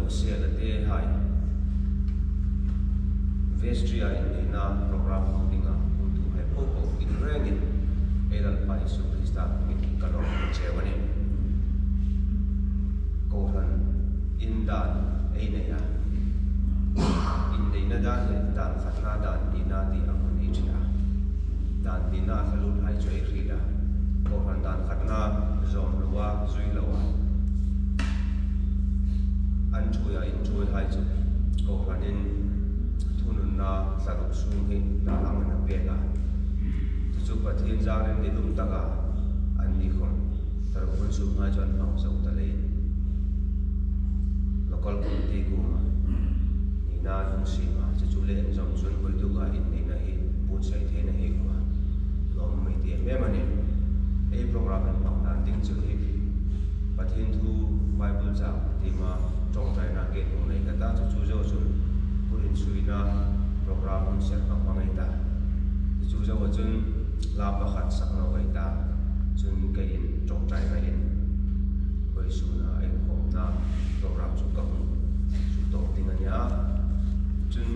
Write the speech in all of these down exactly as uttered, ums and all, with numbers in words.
Sielate hai, Vestry-a inneina program hmang dinga hung tuhai po po in rengin ei Lalpa Isu Krista hmingin ka lawm cheu a nih. Kohran in dan ei nei a, inneina dan le dan khatna dan nina ti ang hun ei ṭhe a. Dan nina thla lut hai chu ei hriet a. Kohran dan khatna zawm lo a, zui lo a, an ṭhuoia inṭhuoi hai chu kohranin thununna thla ruk sung hi dan ang an pek a. Chu chu Pathien zarin ni dum taka an ni khom, thla ruk hun sung hai chu an hmang zo ta leiin local committee kuoma nina an hung siem a, chu chu le an zawm chun voituka inneina hi buotsai theina hi um a, lawm mei ti em em a nih. Ei program an hmang dan ding chu hi Pathien thu Bible chang tima ṭawngṭaina ke hung nei ka ta, chu chu zo chun kurin suina program hung ser hmang hmang ei ta. Chu zo chun la pakhat sak naw ei ta. Chun keiin ṭawngṭaina in vawisuna ei khawmna program chu ka hung suk tawk ding a nih a. Chun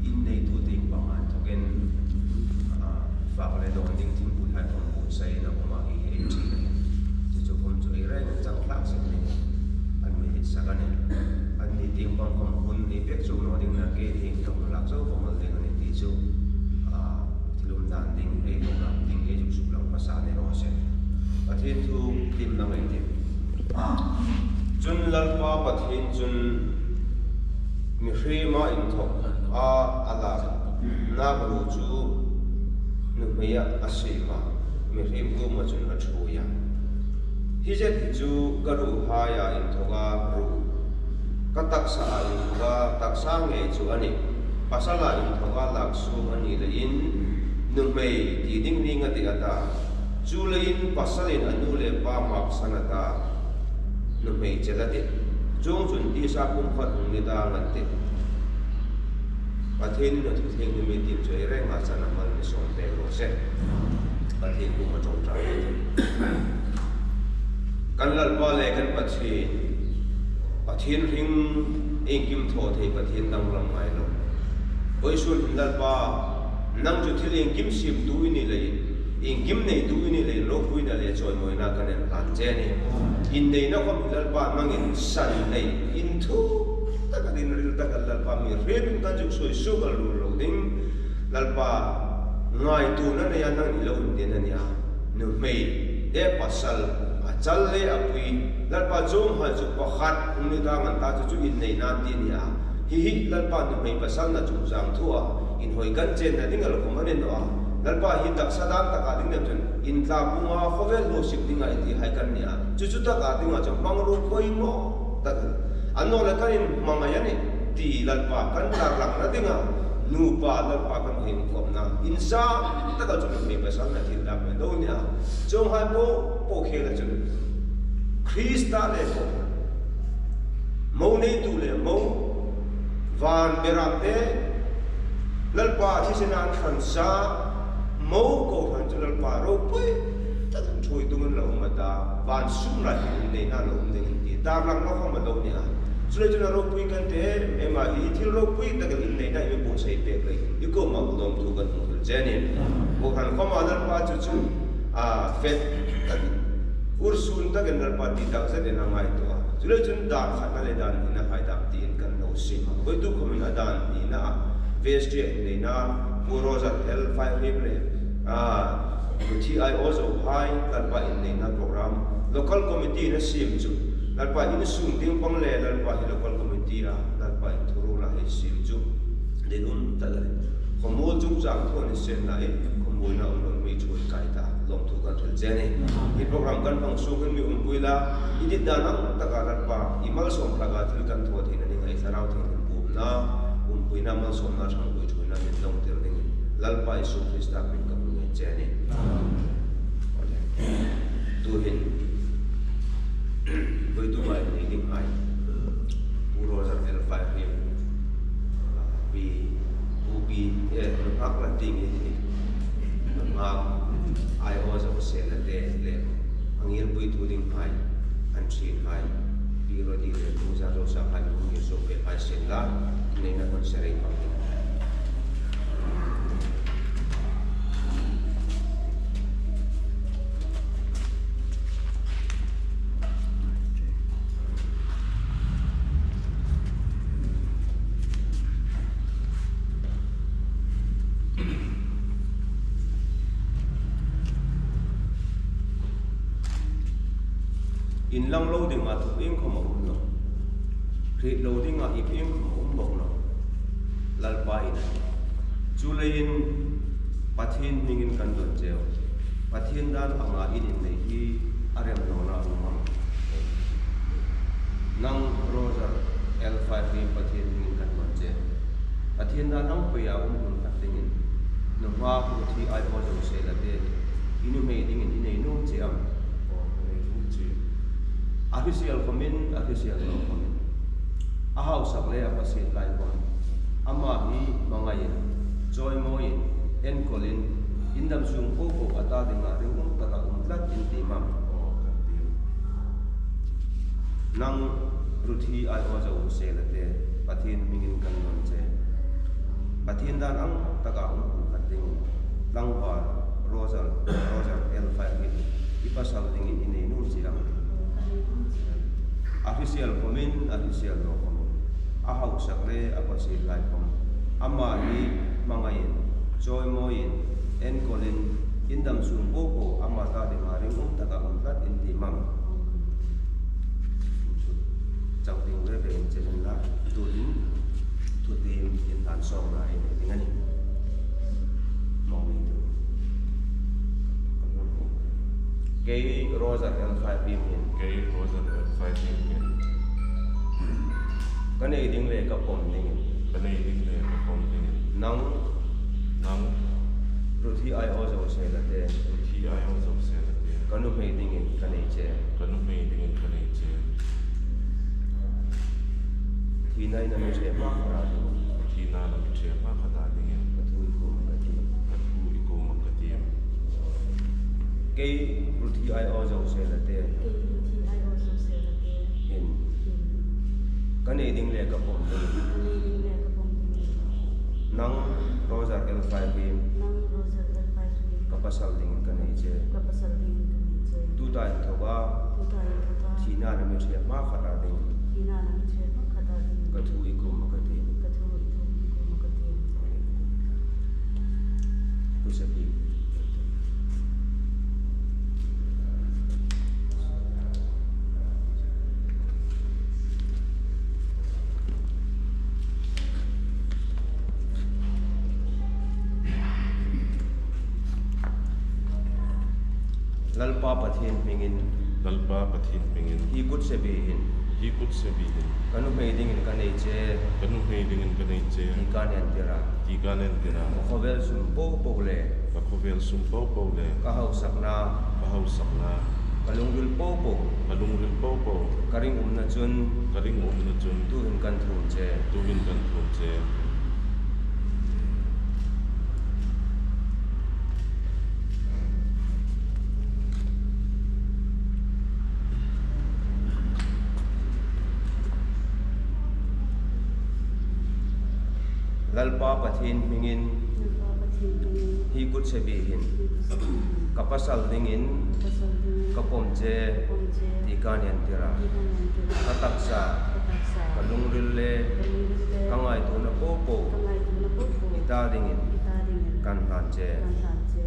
inneitu tieng panga inthokin, a, fak le dawn ding thingpui hai khom buotsaiin a um a, hi hi ei ṭhin a nih. Chu chu khom chu ei rengin chang hlak seng ning an mi hriet sak a nih. Anni tieng pang khom hun ei pek chau naw ding a, keini ka hung lak zo khom ding a nih ti chu, a, thil um dan ding, ei program ding, ei zuk suklang hmasa ni raw se. Pathien thu dim lang ei tih. Chun Lalpa Pathien chun mihriema inthawka a lakna ru chu nuhmeia a siem a, mihriem kuoma chun a ṭhuoi a. Hi zet hi chu ka ruhaia inthawka ru, ka taksaa inthawka taksa ngei chu a nih. Pasala inthawka lak suok a ni leiin nuhmei ti ding ning a tih a ta. Chuleiin pasalin a nu le pa maksan a ta, nuhmei chel a tih. Chuongchun tisa pumkhat hung ni tang an tih. Pathienin a thu thienghlim mi tiem chu ei renga chana mal mi sawm pek raw se. Pathien kuoma ṭawngṭai ei tih. Kan Lalpa le kan Pathien, Pathien hring iengkim thaw thei Pathien danglam ngai lo. Vawisun hin Lalpa, nang chu thil iengkim siemtu i ni leiin, iengkim neitu i ni leiin ropuina le chawimawina kan inhlan che a nih. Inneina khom Lalpa nangin san nei, inthuk taka, inril taka Lalpa mihriemin kan zuk suoi suok a lul lo ding. Lalpa, ngaituona neia nangin i lo indin a nih a. Nuhmei le pasal, a chal le a pui, Lalpa, chuonghai chu pakhat hung ni tang an ta, chu chu inneina ti a nih a. Hi hi Lalpa nuhmei pasalna chungchang thua inhawi kan chenna ding a lo khom a ni naw a. Lalpa hi taksa dan taka ding dam chun intla punga khawvel hluo sik dinga i ti hai kan nih a. Chu chu taka dinga chu hmangruo poimaw tak a ni naw le, kan inhmangai a nih ti Lalpa kan tarlangna dinga nupa Lalpa kan hung inkhawmna insang taka chu nuhmei pasalna thil dam lo a nih a. Chuonghai po po khela chun Krista le po mo neitu le mo van beramte Lalpa thisena an hran sa, mo kohran chu Lalpa ropui takin ṭhuoi dungin lo um a ta, van sum lai inneina lo um ding ti tarlangna khom a lo nih a. Chuleiin chun a ropui kan ti em em a, hi thil ropui takin inneina i mi buotsai pek leiin i kuoma lawmthu kan hung hril che a nih. Kohran khoma Lalpa chu chu, a, fet takin, ursun takin Lalpa ti tak zetin a ngaituo a. Chuleiin chun dan khatna le dan hnina hai dam tiin kan lo siem a. Voituk khomin a dan hnina a, Vestry-a inneina Pu Roger L Faihriem le, a, Pu T I Aw Zo hai Lalpa inneina program local committee-in a siem chu, Lalpa insung tieng pang le Lalpa hi local committee-a Lalpa in thuruola hei siem chu dinum tak a nih. Khawmuol chungchang thu a ni sien lai, khawmuolna um lo mi chu i kai ta, lawmthu kan hril che a nih. Hi program kan hmang sung hin mi umpui la, i dit dan ang taka Lalpa, i malsawm hlaka thil kan thaw theina dinga i Thlarau Thienghlim bupna, umpuina, malsawmna, ṭhangpui ṭhuoina min lawmtir dingin Lalpa Isu Krista hmingin ka hung ngen che a nih. Tuhin voituka innei dinghai, Pu Roger L Faihriem, Pi, Pu Pi, eh, nunghak la ding hi, nunghak, Aw Zo Sielate le, a ngirpui thu dinghai, an ṭhinhai, Pi Rodi le Pu Zar Zo Sang hai, Lo ve hai sien la, nei na kon serei pang. Inlang lo dinga thu iengkhawm a um nawh. Hriet lo dinga ip iengkhawm a um bawk nawh. Lalpa in a nih. Chuleiin Pathien hmingin kan dawn cheu. Pathien dan anga in innei hi a rem nawna a um am? Nang Roger L. Faihriem, Pathien hmingin kan dawn che. Pathien dan ang peia um hun khat dingin, nuhmei Ruthi Aiawzawl Sela te, i nuhmei dingin i nei nuom chie am? Aw, ka nei nuom chie. A hrisel khawmin, a hrisel naw khawmin, a hausak le a pasiet lai khawm, ama hi hmangaiin, chawimawiin, enkawlin, in dam sung po po a ta dinga ringum taka um tlat in ti am? Aw, kan ti. Nang Ruthi Aiawzawl Sela te, Pathien hmingin kan dawn che. Pathien dan ang taka um hun khat dingin, tlangval Roger, Roger L. Faihriem, i pasal dingin i nei nuom chie am? A hrisel khawmin, a hrisel naw khawmin, a hausak le a pasiet lai khawm, ama hi hmangaiin, chawimawiin, enkawlin, in dam sung po po ama ta dinga ringum taka um tlat in ti am? Chang ding ve ve in che inla, tuhin thutiem inhlan sawmna ei nei ding a nih. Mawng nei tu. Kei Roger L. Faihriem hin. Kei Roger L. Faihriem hin. Ka nei ding le ka pawm dingin. Ka nei ding le ka pawm dingin. Nang. Nang. Ruthi Aiawzawl Sela te. Ruthi Aiawzawl Sela te. Ka nuhmei dingin ka nei che. Ka nuhmei dingin ka nei che. Thinain a mi ṭhe hma khata dingin. Thinain a mi ṭhe hma khata dingin. Ka thu i kuomah ka tiem. Ka thu i kuomah ka tiem. Kei Ruthi Aiawzawl Sela te. Kei Ruthi Aiawzawl Sela te. Hin. Hin. Ka nei ding le ka pawm ding. Ka nei ding le ka pawm ding. Nang Roger L. Faihriem. Nang Roger L. Faihriem. Ka pasal dingin ka nei che. Ka pasal dingin ka nei che. Tuta inthoka. Tuta inthoka. Thinain a mi ṭhe hma khata ding. Thinain a mi ṭhe hma khata ding. Ka thu i kuomah ka tiem. Ka thu i kuomah ka tiem. Kusa pi. Lalpa Pathien hmingin. Lalpa Pathien hmingin. Hi kutsebi hin. Hi kutsebi hin. Ka nuhmei dingin ka nei che. Ka nuhmei dingin ka nei che. Ti ka nen tir a. Ti ka nen tir a. Ka khawvel sum po po le. Ka khawvel sum po po le. Ka hausakna. Ka hausakna. Ka lungril po po. Ka lungril po po. Ka ringumna chun. Ka ringumna chun. Tuhin kan thum che. Tuhin kan thum che. Lalpa Pathien hmingin. Lalpa Pathien hmingin. Hi kutsebi hin. Hi kutsebi hin. Ka pasal dingin. Ka pasal dingin. Ka pawm che. Ka pawm che. Ti ka nen tir a. Ti ka nen tir a. Ka taksa. Ka taksa. Ka lungril le. Ka lungril le. Ka ngaituona po po. Ka ngaituona po po. I ta dingin. I ta dingin. Kan hlan che. Kan hlan che.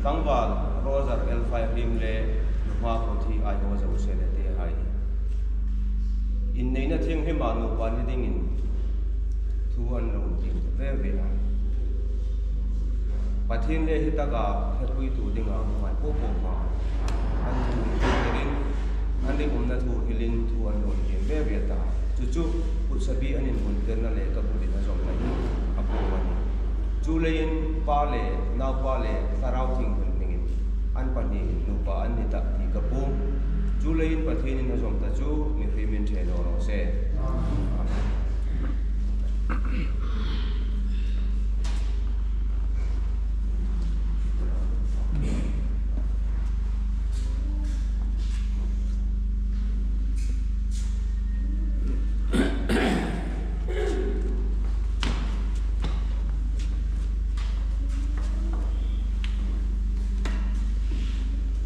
Tlangval Roger L. Faihriem le nuhmei Ruthi Aiawzawl Sela te hai. Inneina thienghlima nupa ni dingin thu an lo tiem ve ve a. Pathien le hi taka hrepuitu dinga hung ngai po po hma. An thu hrilin, an ringumna thu hrilin thu an lo tiem ve ve ta. Chu chu kutsebi an inhuntirna le ka kutin a zawmna hi a pawm a nih. Chuleiin Pa le Naupa le Thlarau Thienghlim hmingin an pahni hin nupa an ni tah ti ka puong. Chuleiin Pathienin a zawm ta chu mihriemin ṭhe naw raw se. Amen.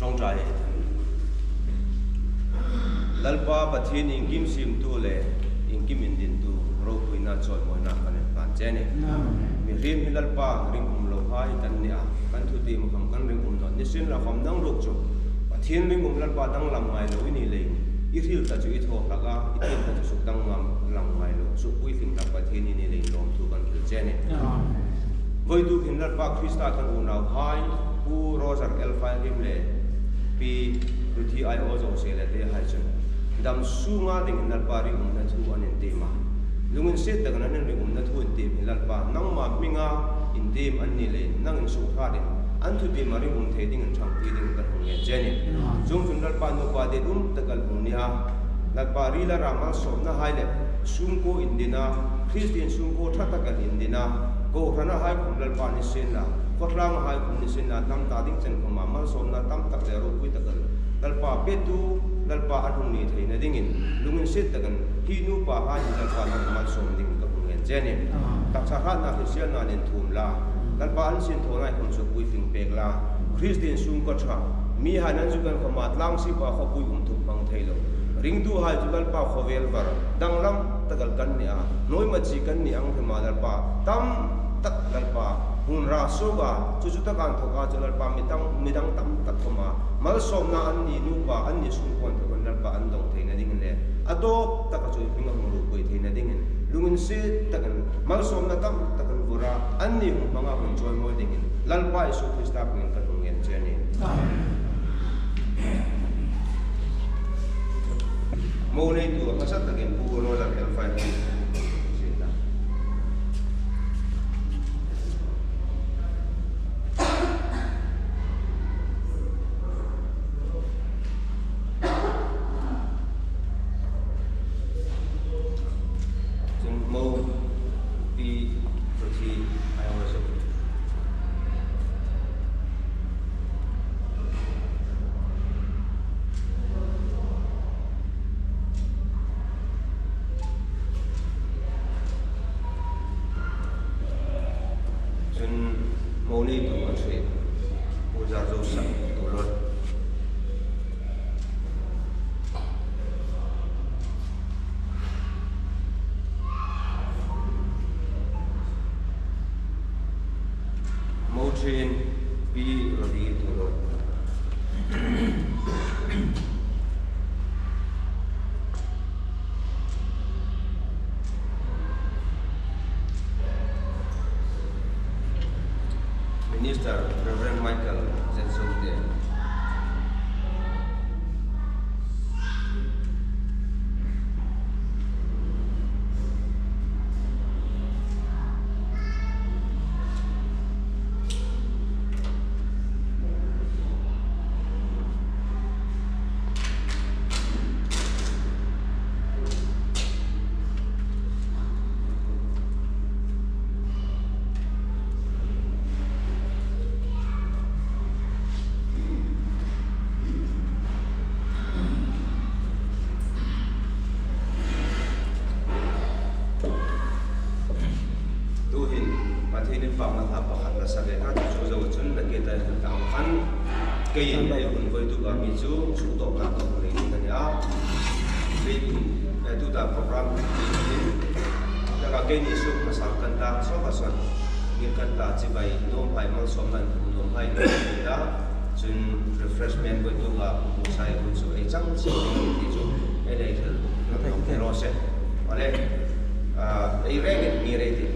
Ṭawngṭai. Lalpa Pathien iengkim siemtu le iengkim indintu, ropuina chawimawina kan hlan che a nih. Amen. Mihriem hi Lalpa ringum lohai kan ni a, kan thutiem khom kan ringum naw. Nisienlakhom nang ruok chu Pathien ringum Lalpa danglam ngai lo i ni leiin, i hril ta chu i thaw hlak a, i tiem ta chu suk danglam ngai lo, sukpuitling tak Pathien i ni leiin lawmthu kan hril che a nih. Amen. Voituk hin Lalpa Krista kan unauhai, Pu Roger L. Fairim le Pi Ruthi Aio Jose le tehai chun dam sunga dingin Lalpa ringumna thu an intiem a. Lunginsiet takin an ringumna thu intiem hi Lalpa, nangma hminga intiem an ni leiin, nangin suk hratin an thutiem a ringum thei dingin ṭhangpui dingin kan hung ngen che a nih. Chuongchun Lalpa, nupa ditum tak kan hung ni a, Lalpa, rila ra malsawmnahai le sungkuo indina, Kristien sungkuo ṭha tak kan indina, kohranahai khom Lalpa nisienla, khawtlangahai khom nisienla, hnam ta ding chen khoma malsawmna tam tak le ropui tak kan Lalpa petu, Lalpa an hung ni theina dingin, lunginsiet takin hi nupahai hi Lalpa nangin malsawm dingin ka hung ngen che a nih. Taksa hratna, hriselna nen thuom la, Lalpa an sinthawnahai khom sukpuitling pek la, Kristien sungkuo ṭha, mihai nan zuk en khoma tlangsipa khawpui um thup hmang thei lo. Ringtuhai chu Lalpa khawvel var, danglam tak kan ni a, hnuoi machi kan ni ang hrima Lalpa, tam tak Lalpa, hun ra suok a, chu chu taka inthoka chu Lalpa midang, midang tam tak khoma malsawmna an ni nupa, an ni sungkuo inthokin Lalpa an dong theina dingin le, a tawp taka chu i hminga hung ropui theina dingin, lunginsiet takin malsawmna tam tak kan vur a, an ni hung hmanga hung chawimawi dingin Lalpa Isu Krista hmingin kan hung ngen che a nih. Amen. Mo neitu a hmasa takin Pu Roger L. Fairim. Chun Mo Pi Ruthi Aio Jose. Chun Mo neitu an hre, Pu Zarzosak Tuolor. Mo ṭhin, Pi Rodi Tuolor. Minister Reverend Michael Zetsong te. Tuhin Pathienin pakhatna pakhat la sa ve ka, chu zo chun la ke ta hin tang khan, keiin ei hun voituk a mi chu suk tawpna ka hung nei ding a nih a. Keiin, eh, tuta program, taka keini suk masang kan ta, so ka son, ngir kan ta, chibai nuomhai, malsawmna inhmu nuomhai, ta, chun refreshment voituk a, Pu Sai hun chu ei chang chang ti chu, ei lei thil, nang nong te ro se. Awle, ah, ei rengin mi rei ti,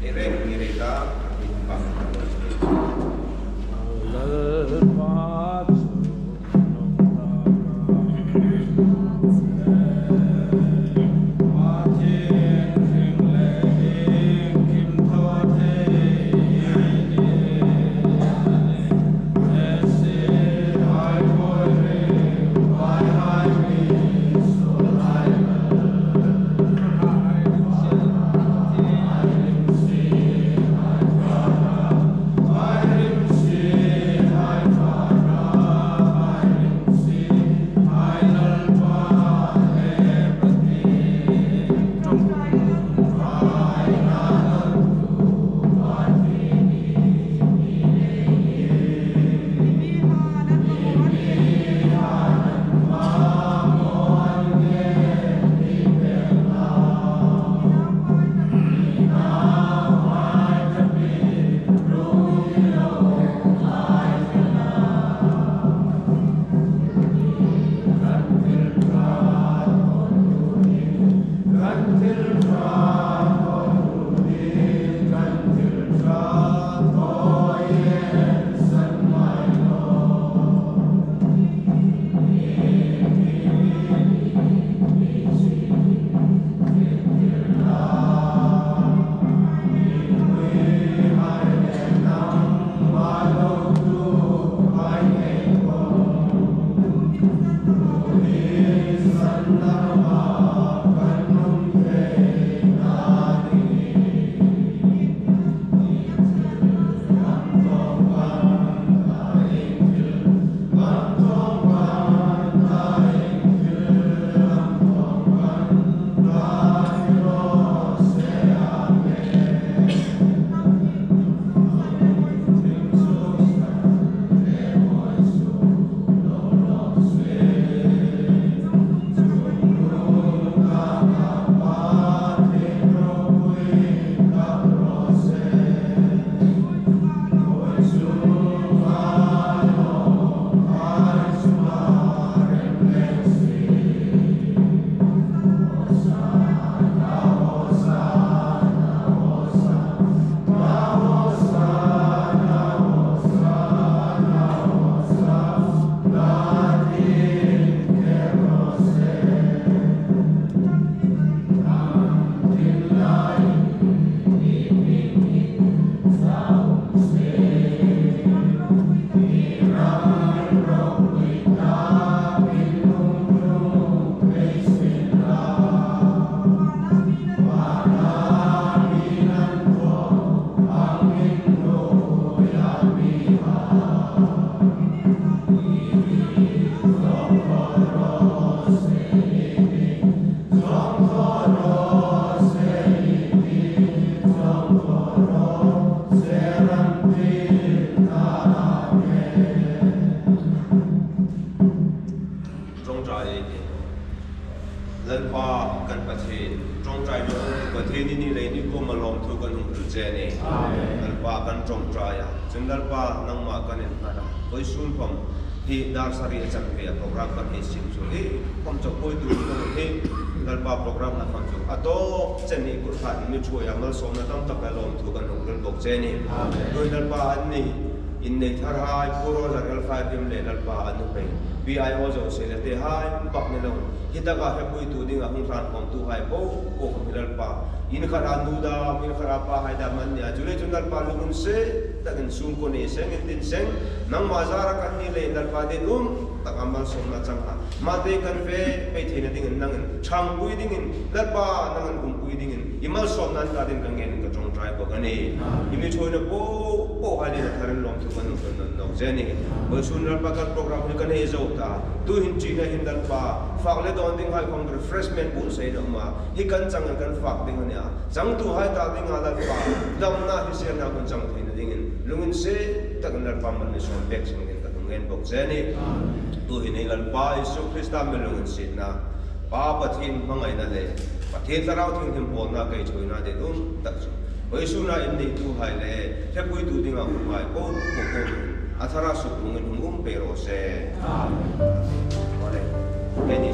ei rengin mi rei ta, mi pa. Ṭawngṭai ei tih. Lalpa kan Pathien, ṭawngṭaina Pathien i ni leiin i kuoma lawmthu kan hung hril che a nih. Amen. Lalpa kan ṭawngṭai a. Chun Lalpa nangma kan inhnar a. Vawisun khawm hi dar sari a chanve a program kan hei siem chu hi khawm chu puitu ni lo hi. Lalpa program a khawm chu a tawp chen hi kut khat mi ṭhuoia malsawmna tam tak le lawmthu kan hung hril bawk che a nih. Amen. Tuhin Lalpa an ni, innei tharhai, Pu Rosa Ralphai Phim le Lalpa a nuhmei, P I O Jose le tehai, bak ni lo. Hi taka hrepuitu dinga hung hlan khawmtuhai po po khawm hi Lalpa, in khata nu dam, in khata pahai dam an nia. Chuleiin chun Lalpa lunginsiet takin sungkuo nei seng, intin seng, nangma zara kan ni leiin Lalpa dinum taka malsawmna chang a, mate kan fe pei theina dingin nangin ṭhangpui dingin Lalpa nangin umpui dingin i malsawmna an ta dingin ka ngen ka ṭawngṭai bawk a nih. I mi ṭhuoina po pohai le tharin lawmthu kan hung hril nawk che a nih. Vawisun Lalpa kan program hi kan hei zo ta. Tuhin ṭina hin Lalpa, fak le dawn dinghai khawm refreshment buotsai a um a. Hi kan chang kan fak ding a nia. Changtuhai ta dinga Lalpa, damna hrisêlna hun chang theina dingin lunginsiet takin Lalpa mal mi sawm pek seng dingin ka hung ngen bawk che a nih. Tuhin ei Lalpa Isu Krista mi lunginsietna, Pa Pathien hmangaina le Pathien Thlarau Thienghlim pawlna kei ṭhuoina dinum tak chu vawisuna inneituhai le hrepuitu dinga humhai po po po a thara suk hungin hung um pei raw se. Amen. Amen. Amen.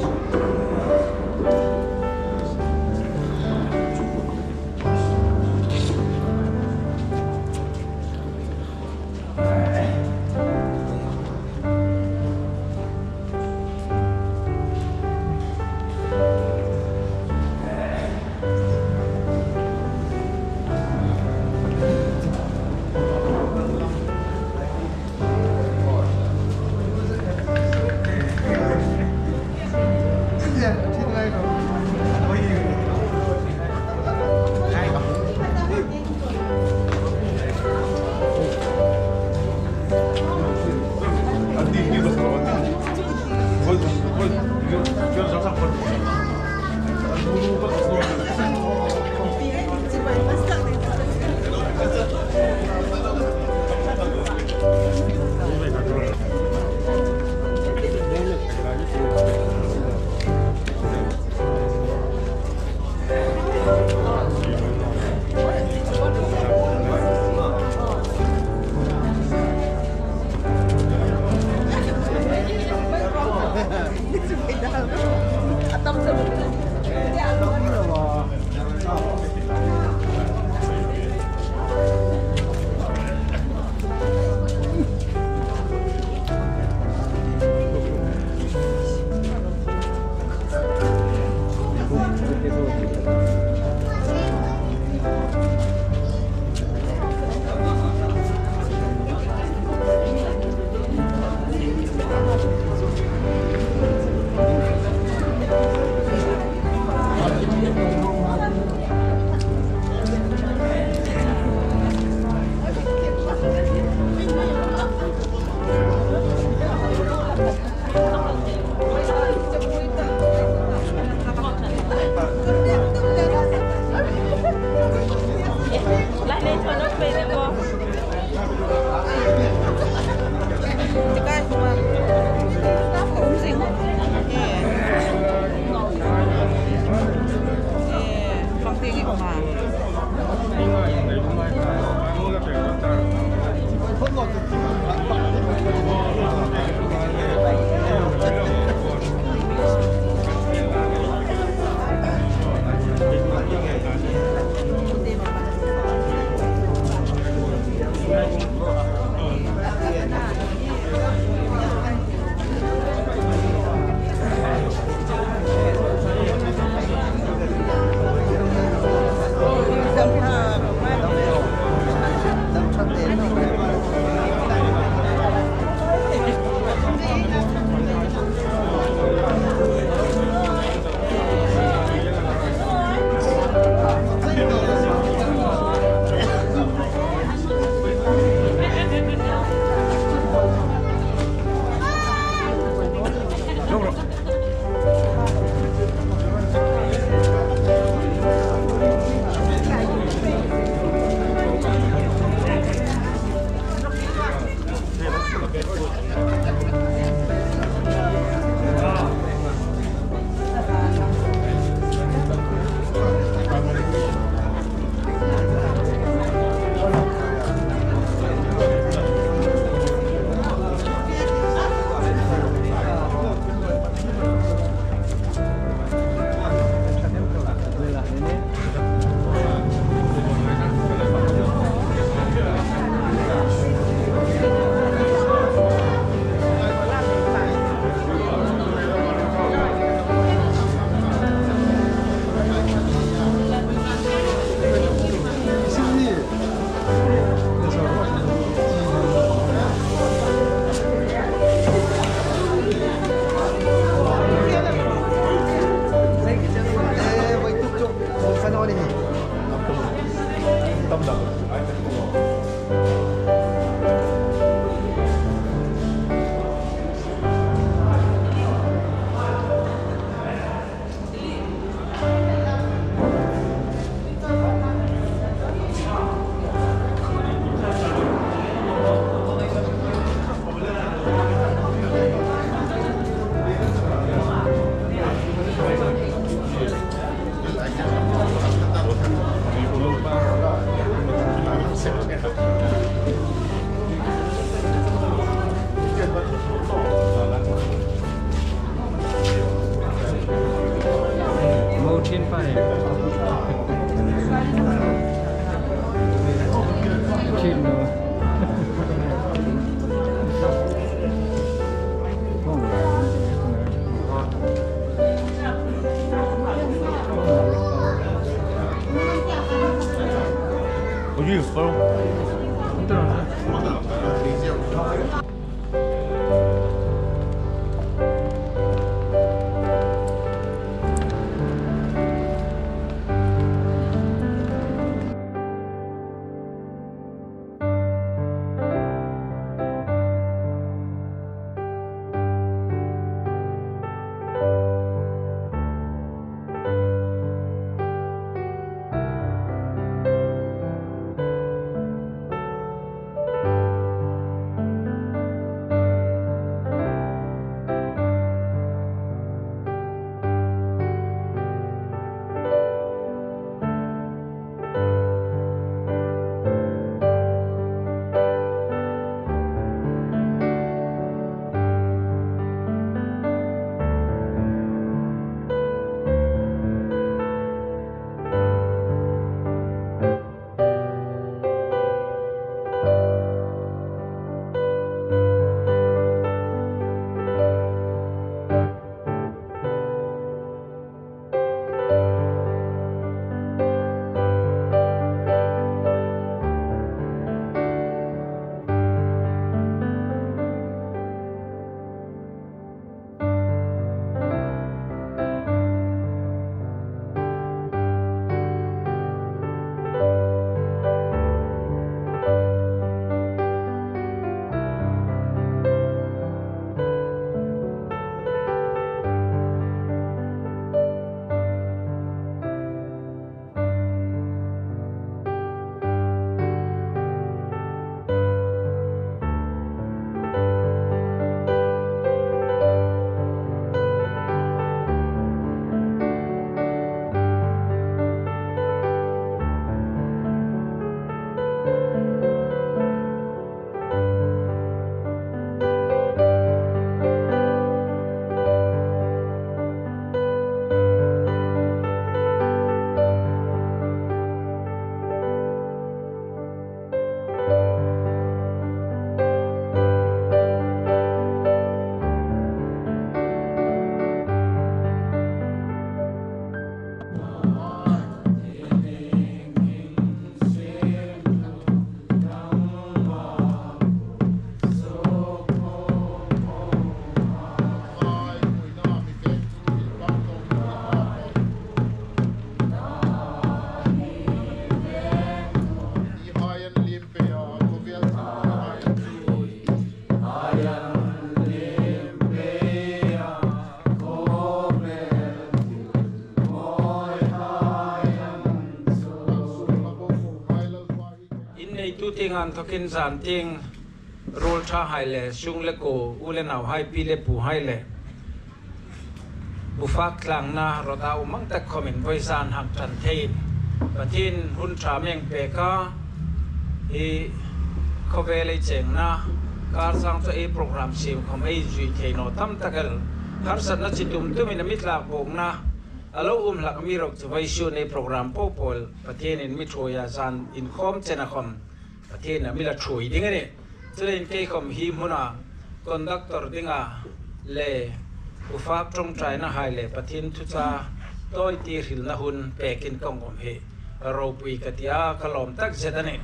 Chin pai. Chin no. Inneitu tieng inthokin zan tieng ruol ṭhahai le, sung le kuo, u le nauhai, pi le puhai le, bu fak tlangna rota um ang tak khomin vawizan hang ṭan theiin Pathien hun ṭha meng pek a, hi khawvel ei chengna, kar sang chu ei program siem khom ei zui thei naw tam tak el, harsatna chi tum tumin a mi tlak bawkna a lo um hlak mi ruok chu vawisun ei program po po Pathienin mi ṭhuoia zan inkhawm chena khom Pathienin a mi la ṭhuoi ding a nih. Chuleiin kei khom hi hmuna conductor dinga le bu fak ṭawngṭainahai le Pathien thuchah tawite hrilna hun pekin ka hung um hi ropui ka tia ka lawm tak zet a nih.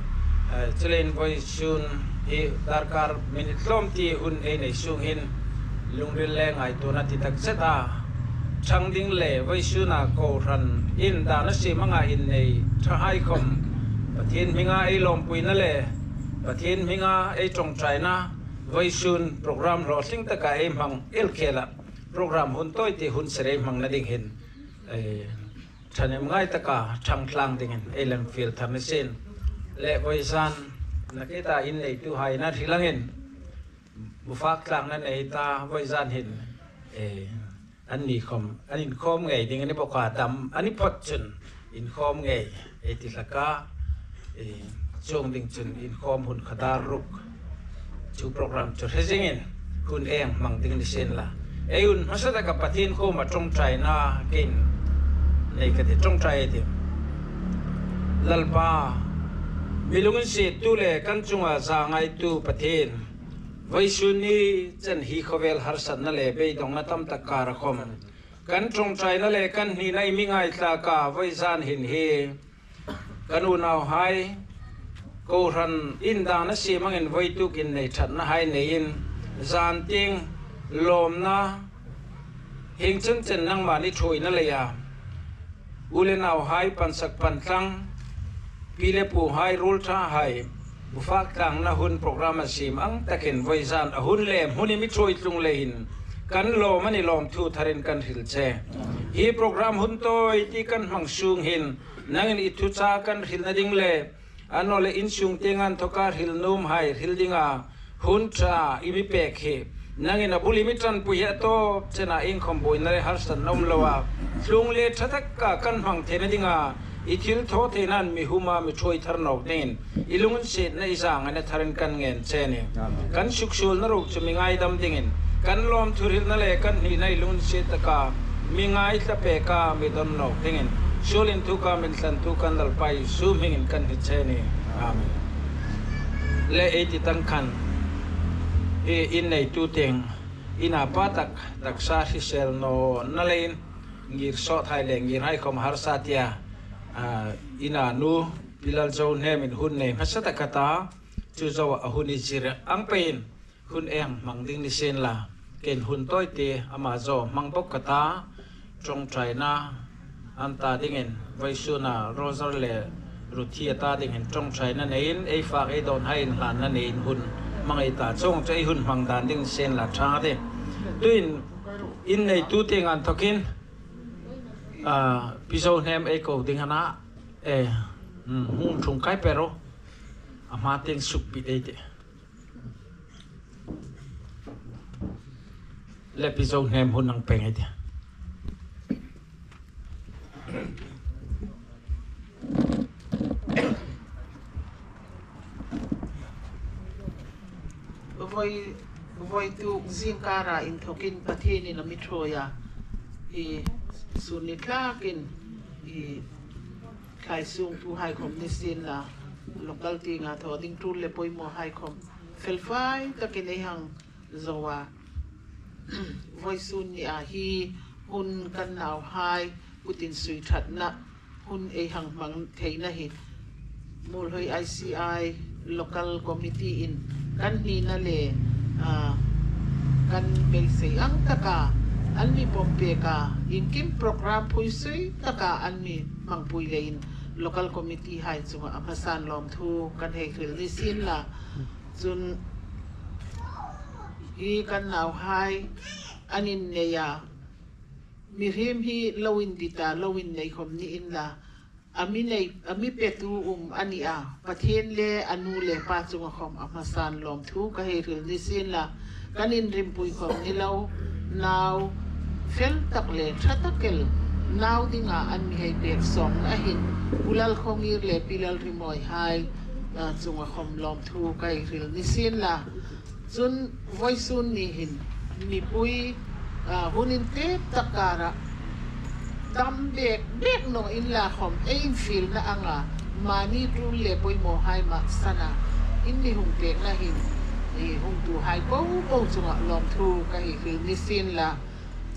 Eh, chuleiin vawisun hi darkar minute tlawm ti hun ei nei sung hin lungril le ngaituona ti tak zeta ṭhang ding le vawisuna kohran indana siem anga innei ṭhahai khom Pathien hminga ei lawmpuina le Pathien hminga ei ṭawngṭaina vawisun program hlawtling taka ei hmang el khela program hun tawite hun ser ei hmangna ding hin, eh, ṭhahnem ngai taka ṭhang tlang dingin ei lem fiel thar ni sien. Le vawizan nakie ta inneituhai na hril angin bu fak tlangna nei ta vawizan hin, eh, anni khom an inkhawm ngei ding a ni bawk a, dam a ni phawt chun inkhawm ngei ei ti hlak a, eh, chuong ding chun inkhawm hun kha dar ruk chu program chu hre zingin hun ei hmang ding ni sien la. Ei hun hmasa taka Pathien kuoma ṭawngṭaina keiin Nei ka ti ṭawngṭai ti. Lalpa, mi lunginsiettu le kan chunga zangaitu Pathien, vawisun ni chen hi khawvel harsatna le beidongna tam tak kara khawm kan ṭawngṭaina le kan hnina i mi ngaithlak a, vawi zan hin hi kan unauhai kohran indana siem angin vawituk innei ṭhatnahai neiin zan tieng lawmna hieng chen chen nangmani ṭhuoina leia u le nauhai pansak pantlang, pi le puhai ruolṭhahai bu fak tlangna hun program a siem ang takin vawi zan a hun le hmun i mi ṭhuoi tlung leiin kan lawm a ni, lawmthu tharin kan hril che. Hi program hun tawi ti kan hmang sung hin nangin i thuchah kan hrilna ding le, annawleh insung tienga inthoka hril nuomhai hril dinga hun ṭha i mi pek hi nangin a bul i mi ṭanpui hi a tawp chena iengkhawm buoina le harsatna um loa, tlung le ṭha taka kan hmang theina dinga i thilthawtheinain mi huma mi ṭhuoi thar nawk dingin i lunginsietna i zangaina tharin kan ngen che a nih. Kan suksuolna ruok chu mi ngaidam dingin, kan lawmthu hrilna le kan hnina i lunginsiet taka mi ngaithlak peka mi don nawk dingin, suol inthoka min thlantu kan Lalpa Isu hmingin kan hni che a nih. Amen. Le ei ti tang khan, hi inneitute, ina pa tak taksa hrisel nawna leiin ngir sawthai le ngirhai khawm harsa tia, a, ina nu Pi Lalzohnemin hun nei hmasa tak a ta, chu zoa a hun i zir ang peiin hun ei hang hmang ding ni sien la, keiin hun tawi te ama zo hmang bawk ka ta, ṭawngṭaina an ta dingin, vawisuna Roger le Ruthi a ta dingin ṭawngṭaina neiin, ei fak ei dawnhai inhlanna neiin hun hmang ei ta, chuong chu ei hun hmang dan ding ni sien la ṭha a tih. Tuin inneitute inthawkin, a, Pi Zohnem ei ko ding a na, e, mm, hung ṭhung kai pei ro, a hma tieng sukpui ei tih. Le Pi Zohnem hun hang pêng ei tih. Vawi, vawituk zingkara inthawkin Pathienin a mi ṭhuoi a, hi sun ni tlakin, hi thlai sungtuhai khawm ni sien la, local tienga thaw ding tul le pawimawhai khawm felfai takin ei hang zo a. Vawisun nia hi hun kan nauhai kutin sui ṭhatna hun ei hang hmang theina hi Muolhoi I C I local committee-in kan hnina le, a, kan beisei ang taka an mi pawm pek a, iengkim program phuisui taka an mi hmangpui leiin local committee-hai chunga a hmasan lawmthu kan hei hril ni sien la. Chun hi kan nauhai an innei a, mihriem hi lo indit a, lo innei khawm ni inla, a mi nei, a mi petu um a ni a, Pathien le a nu le pa chunga khawm a hmasan lawmthu ka hei hril ni sien la, kan inrimpui khawm ni lo, nau fel tak le ṭha tak el, nau dinga an mi hei pek sawngna hin, Pu Lalkhawngir le Pi Lalrimawihai, a, chunga khawm lawmthu ka hei hril ni sien la. Chun vawisun ni hin mipui, a, hun intep tak kara tam bek bek naw inla khawm ei infielna anga mani tul le pawimawhai mahsana in mi hung pekna hin, i hungtuhai popo chunga lawmthu ka hei hril ni sien la.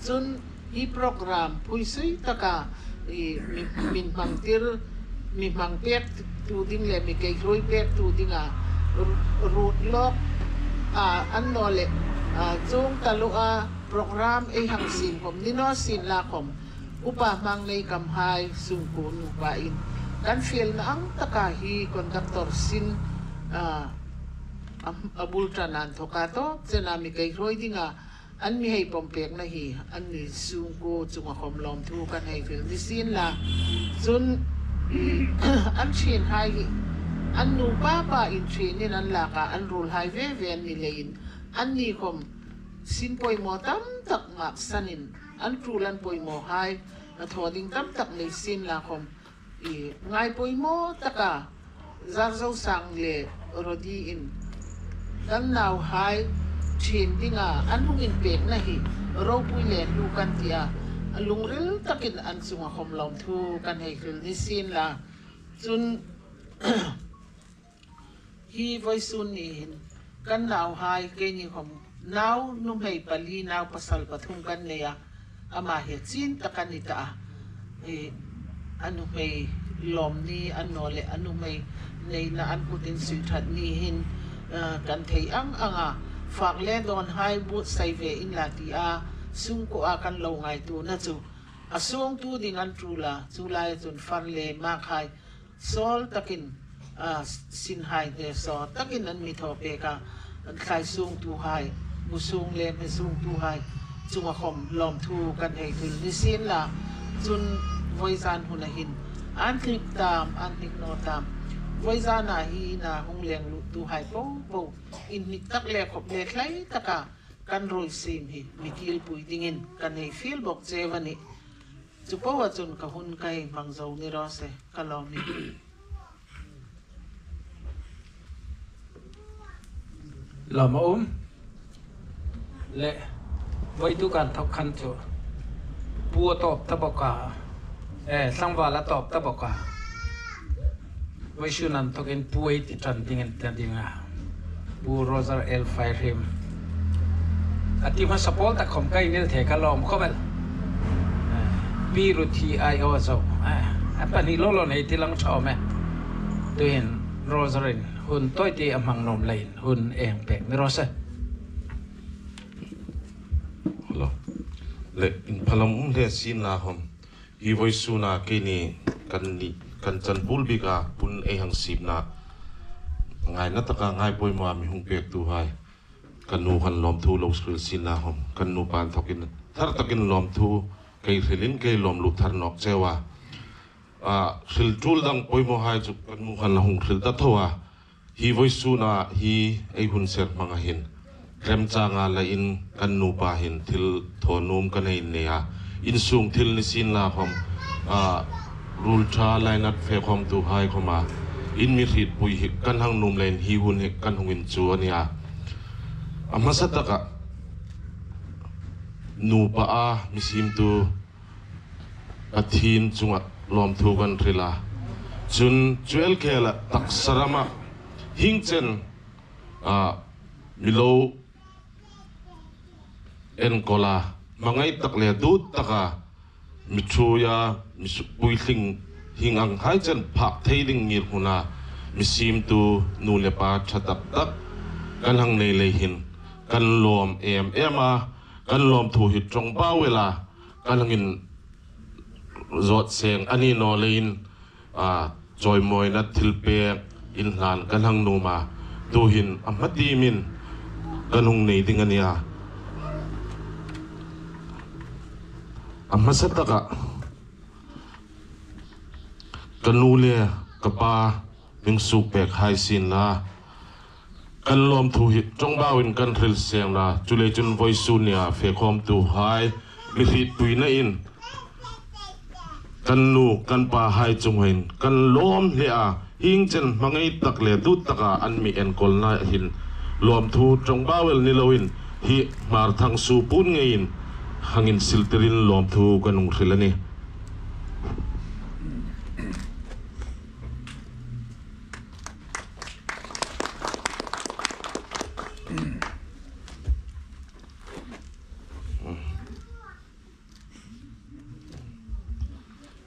Chun hi program phuisui taka, i, mi, min hmangtir, mi hmang pektu ding le mi keihruoi pektu dinga ru-, ruot lawk, a, annawleh, a, chuong taluo a program ei hang siem khawm ni naw sien la khawm, Upa Hmangneikamhai sungkuo nupain kan fielna ang taka hi conductor sin, a, a, a bul ṭan an thawka tawp chena mi keihruoi dinga an mi hei pawm pekna hi an ni sungkuo chunga khawm lawmthu kan hei hril ni sien la. Chun an ṭhienhai hi an nupa pa in ṭhienin an lak a, an ruolhai ve ve an ni leiin anni khawm sin pawimaw tam tak ngaksanin an tul an pawimawhai a thaw ding tam tak nei sien la khawm, i, ngai pawimaw taka Zarzosang le Rodi-in kan nauhai ṭhien dinga an hung inpekna hi ropui le hlu kan ti a, a lungril takin an chunga khom lawmthu kan hei hril ni sien la. Chun hi vawisun ni hin kan nauhai keini khom nau nuhmei pali nau pasal pathum kan nei a, ama hi chin tak a ni ta a. E, a nuhmei lawm ni annawleh a nuhmei neina an kutin sui ṭhat ni hin, eh, kan thei ang anga fak le dawnhai buotsai ve inla tia sungkuoa kan lo ngaituona chu a sungtu ding an ṭul a, chu lai chun far le makhai sawl takin, a, sinhai hne saw takin an mi thaw pek a, an thlai sungtuhai, bu sung le hme sungtuhai chunga khom lawmthu kan hei hril ni sien la. Chun vawizan huna hin an hnik tam, an hnik naw tam. Vawizana hi ina hung leng luttuhai po po inhnik tak le khop le thlai taka kan ruoi siem hi mi kilpui dingin kan hei fiel bok cheu a nih. Chu po a chun ka hun ka hei hmang zo ni raw se, ka lawm ni. Lawm a um. Le, vawituk an thawk khan chu pu a tawp ta bok a. Eh, tlangval a tawp ta bok a. Vawisun an thawkin pu ei ti ṭan dingin ta ding a. Pu Roger L. Fairhim. A ti hmasa pawl tak khom ka inel thei, ka lawm khawp el. Pi Ruthi Aio zo. A pahni lo lo nei ti lang ṭha awm e. Tuhin Roger-in hun tawite a hmang nuom leiin hun ei hang pek ni raw se. Hello. Le, inphalam um hle sien la khom. Hi vawisuna keini kan ni, kan chan bul bika hun ei hang siemna ngaina taka ngai poimaw mi hung pektuhai, kan nu kan lawmthu lo hril sien la khom, kan nupa an thawkin thar takin lawmthu kei hrilin kei lawm lut thar nawk cheu a. A, hril tul dang poimawhai chu kan nu kan hung hril ta tho a. Hi vawisuna hi ei hun ser hmanga hin remchanga la in kan nupa hin thil thaw nuom kan hei nei a. Insung thil ni sien la khom, a, ruolṭha lainat fe khomtuhai khoma in mi hrietpui hi kan hang nuom leiin hi hun hi kan hung inchuo a nih a. A hmasa taka nupa a mi siemtu Pathien chunga lawmthu kan hril a. Chun chu el khela taksa rama hieng chen, a, mi lo enkawl a, hmangai tak le dut taka mi ṭhuoia, mi su-, puitling hieng ang hai chen phak thei ding ngirhmuna mi siemtu nu le pa ṭha tak tak kan hang nei lei hin kan lawm em em a, kan lawmthu hi ṭawngbau ela kan hang inzawt seng a ni naw leiin, a, chawimawina thilpek inhlan kan hang nuom a, tuhin a hma timin kan hung nei ding a nih a. A hmasa taka ka nu le ka pa hming suk pek hai sien la, kan lawmthu hi ṭawngbauin kan hril seng la, chuleiin chun vawisun nia fe khomtuhai mi hrietpuinain kan nu kan pahai chungah hin kan lawm hle a, hieng chen hmangai tak le dut taka an mi enkawlna hin lawmthu ṭawngbau el ni loin hi Hmarthang Supuon ngeiin hang insiltirin lawmthu kan hung hril a nih.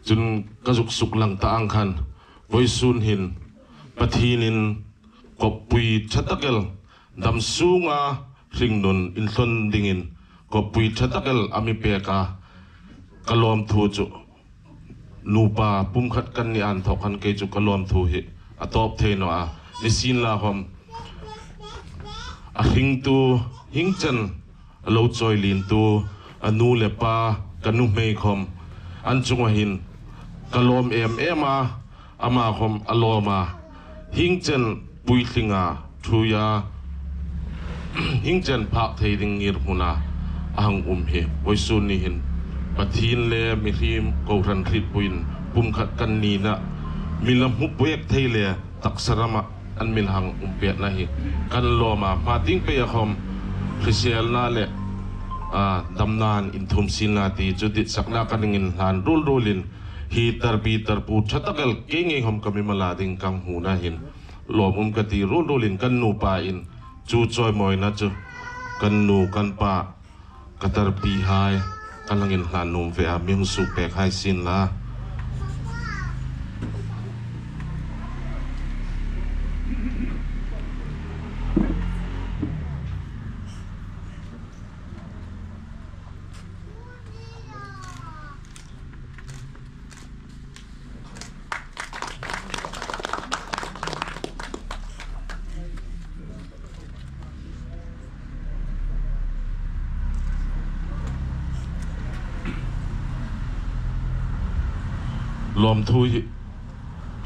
Chun ka zuk suklang ta ang khan, vawisun hin Pathienin kawppui ṭha tak el, dam sunga hringnun inthlawn dingin kawppui ṭha tak el a mi pek a, ka lawmthu chu nupa pumkhat kan ni an thawk khan kei chu ka lawmthu hi a tawp thei naw a. Ni sien la khom, a hringtu hieng chen a lo chawi lientu a nu le pa, ka nuhmei khom an chunga hin ka lawm em em a, ama khom a lawm a, hieng chen puitlinga ṭhuoia, hieng chen phak thei ding ngirhmuna a hang um hi vawisun ni hin Pathien le mihriem kohran hrietpuiin pumkhat kan nina mi la hmu pek thei le taksa rama an mi la hang um petna hi kan lawm a, hma tieng peia khom hriselna le a, damnain inthum sien la ti chu ditsakna kan inhlan ruol ruolin, hi tarpi tarpu ṭha tak el kei ngei khom ka mimala ding ka hmuna hin lawm um ka ti ruol ruolin kan nupa in chu chawimawina chu kan nu kan pa ka tarpihai kan hang inhlan nuom ve a, mi hung suk pek hai sien la. Lawmthu hi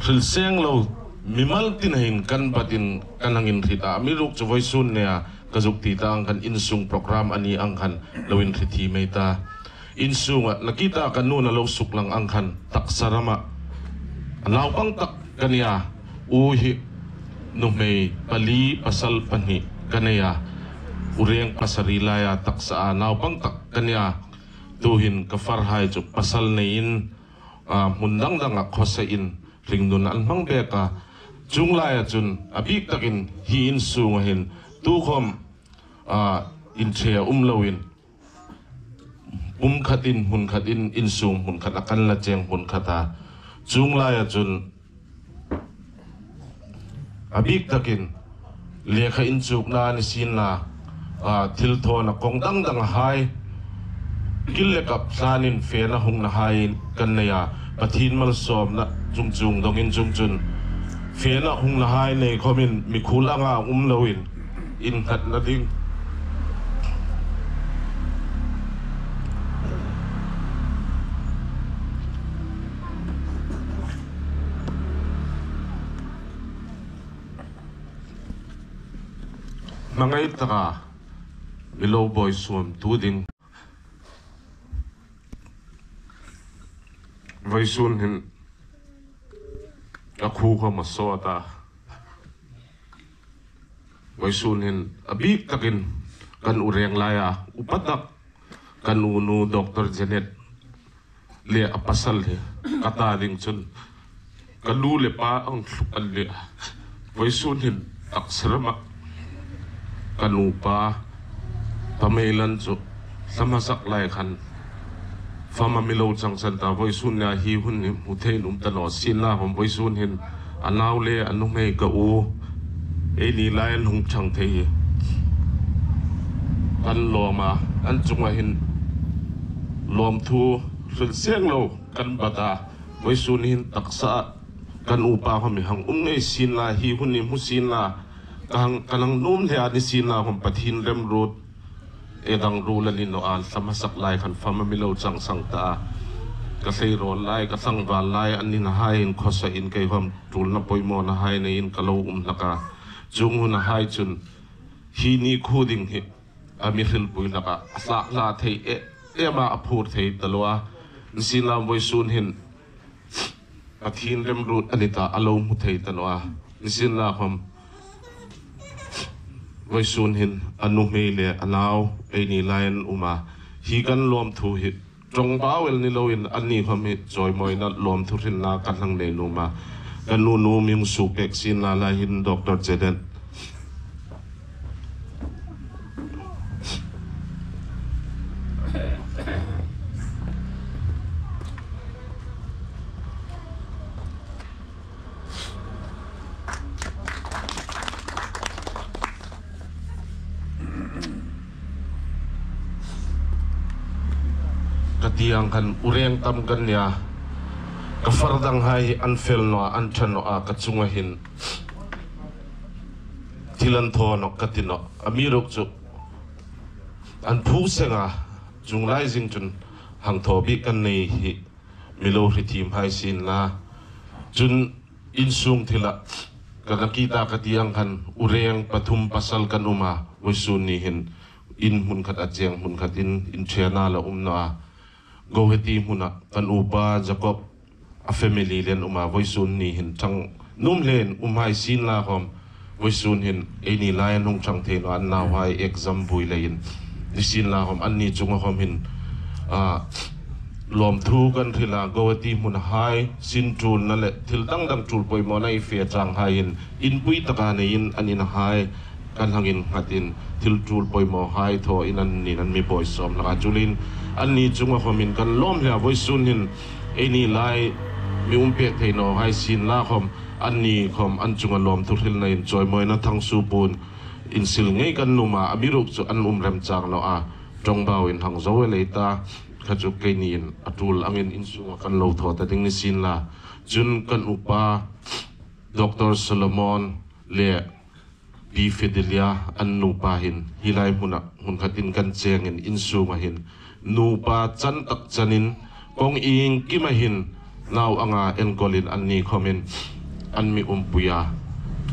hril seng lo, mimal tin hin kan batin kan hang inhriet a, amiruokchu vawisun nia ka zuk ti ta ang khan insung program a ni ang khan lo inhriet hi mei ta. Insunga nakita ka nun a lo suklang ang khan taksa rama a naupang tak ka nia, u hi nuhmei pali pasal pahni ka nei a, u reng pasari laia taksa a naupang tak ka nia. Tuhin ka farhai chu pasal neiin, a, hmun dang danga khawsa in hringnun an hmang bek a. Chuong laia chun a bik takin hi insunga hin tukhom, a, inṭhe um loin pumkhatin hmunkhatin insung hmunkhat a kan la cheng hmunkhat a. Chuong laia chun a bik takin lekha inchukna ni sien la, a, thilthawna kawng dang dang hai, kil le kap tlanin fena hungna hai kan nei a, Pathien malsawmna chung chung dongin chuong chun fena hungna hai nei khomin mikhuol anga um loin innghatna ding. Hmangai taka mi lo buoi suomtu ding. Vawisun hin a khu khom a sawt a. Vawisun hin a bik takin kan u reng laia upa tak kan unu Doctor Janet le a pasal hi ka ta ding chun ka nu le pa ang thluk an nih a. Vawisun hin taksa rama ka nupa pa Meilan chu hla hmasa lai khan fama mi lo chang san ta, vawisun nia hi hun hi hmu thei um ta naw sien la khom vawisun hin a nau le a nuhmei ka u ei ni lai an hung chang thei hi kan lawm a, an chunga hin lawmthu hril seng lo kan bat a. Vawisun hin taksa kan upa khom hi hang um ngei sien la, hi hun hi hmu sien la, ka hang, kan hang nuom hle a ni sien la khom Pathien remruot ei dang ruol a ni naw a, hla hmasa lai khan fama mi lo chang san ta a. Ka hleirawl lai, ka tlangval lai an nina hai in khawsa in kei khom tulna poimawna hai neiin ka lo um hlak a. Chuong huna hai chun hi ni khu ding hi a mi hrilpui hlak a, a hla hla thei e, ema a phur thei ta lo a. Ni sien la vawisun hin Pathien remruot a ni ta, a lo hmu thei ta naw a. Ni sien la khom vawisun hin a nuhmei le a nau ei ni lai an um a. Hi kan lawmthu hi ṭawngbau el ni loin anni khom hi chawimawina lawmthu hrilna kan hang nei nuom a. Kan unu mi hung suk pek sien la lai hin Doctor Janet. Ka ti ang khan u reng tam kan nia, ka far dang hai an fel naw a, an ṭha naw a, ka chunga hin thil an thaw naw ka ti naw. Amiruokchu an phu seng a, chuong lai zing chun hang thaw bik kan nei hi mi lo hriet thiem hai sien la. Chun insung thila ka nakita ka ti ang khan u reng pathum pasal kan um a, vawisun ni hin in hmunkhat a cheng hmunkhat in, inṭhena la um naw a. Guwahati hmuna kan upa Jacob a family le an um a, vawisun ni hin ṭhang nuom hlein um hai sien la khom, vawisun hin ei ni lai an hung chang thei naw a, an nauhai exam buoi leiin Nisienlakhawm anni chunga khawm hin, a, lawmthu kan hril a, Guwahati hmunhai, sin tulna le thil dang dang tul poimawna ei fe changhai hin inpui taka neiin an inhai kan hang innghatin thil tul poimawhai thawin annin an mi buoi sawm hlak a. Chuleiin anni chunga khawmin kan lawm hle a, vawisun hin eini lai mi um pek thei nawhai sienlakhawm anni khawm an chunga lawmthu hrilna in chawimawina thangsuo puon insil ngei kan nuom a, amiruokchu an um remchang naw a, ṭawngbauin hang zo el ei ta, kha chu keiniin a tul angin insunga kan lo thaw ta ding ni sienla. Chun kan upa Doctor Solomon le Pi Fidelia an nupa hin hi lai hmuna hmun khatin kan chengin insunga hin nupa chan tak chanin kawng iengkima hin nau anga enkawlin anni khawmin an mi umpui a.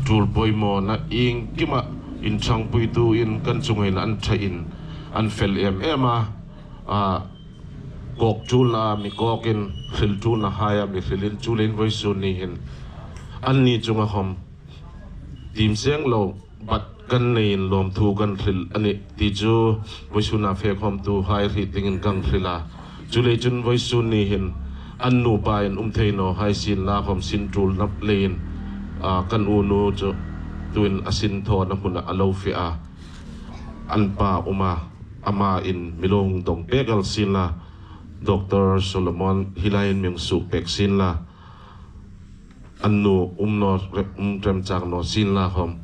Tul poimawna iengkima inṭhangpuituin kan chunga hin an ṭhain an fel em em a. A, kawk tulna mi kawkin, hril tulnahaia mi hrilin, chuleiin vawisun ni hin anni chunga khawm tiem seng lo bat kan neiin lawmthu kan hril a nih ti chu vawisuna fe khawmtuhai hriet dingin kan hril a. Chuleiin chun vawisun ni hin an nupa in um thei nawhai sienlakhawm sin tulna leiin, a, kan unu chu tuin a sin thawna hmuna a lo fe a. An pa um a, ama in mi lo hung dawng pek el sienla, Doctor Solomon hi laiin mi hung suok pek sienla. An nu um naw re-, um remchang naw sienlakhawm,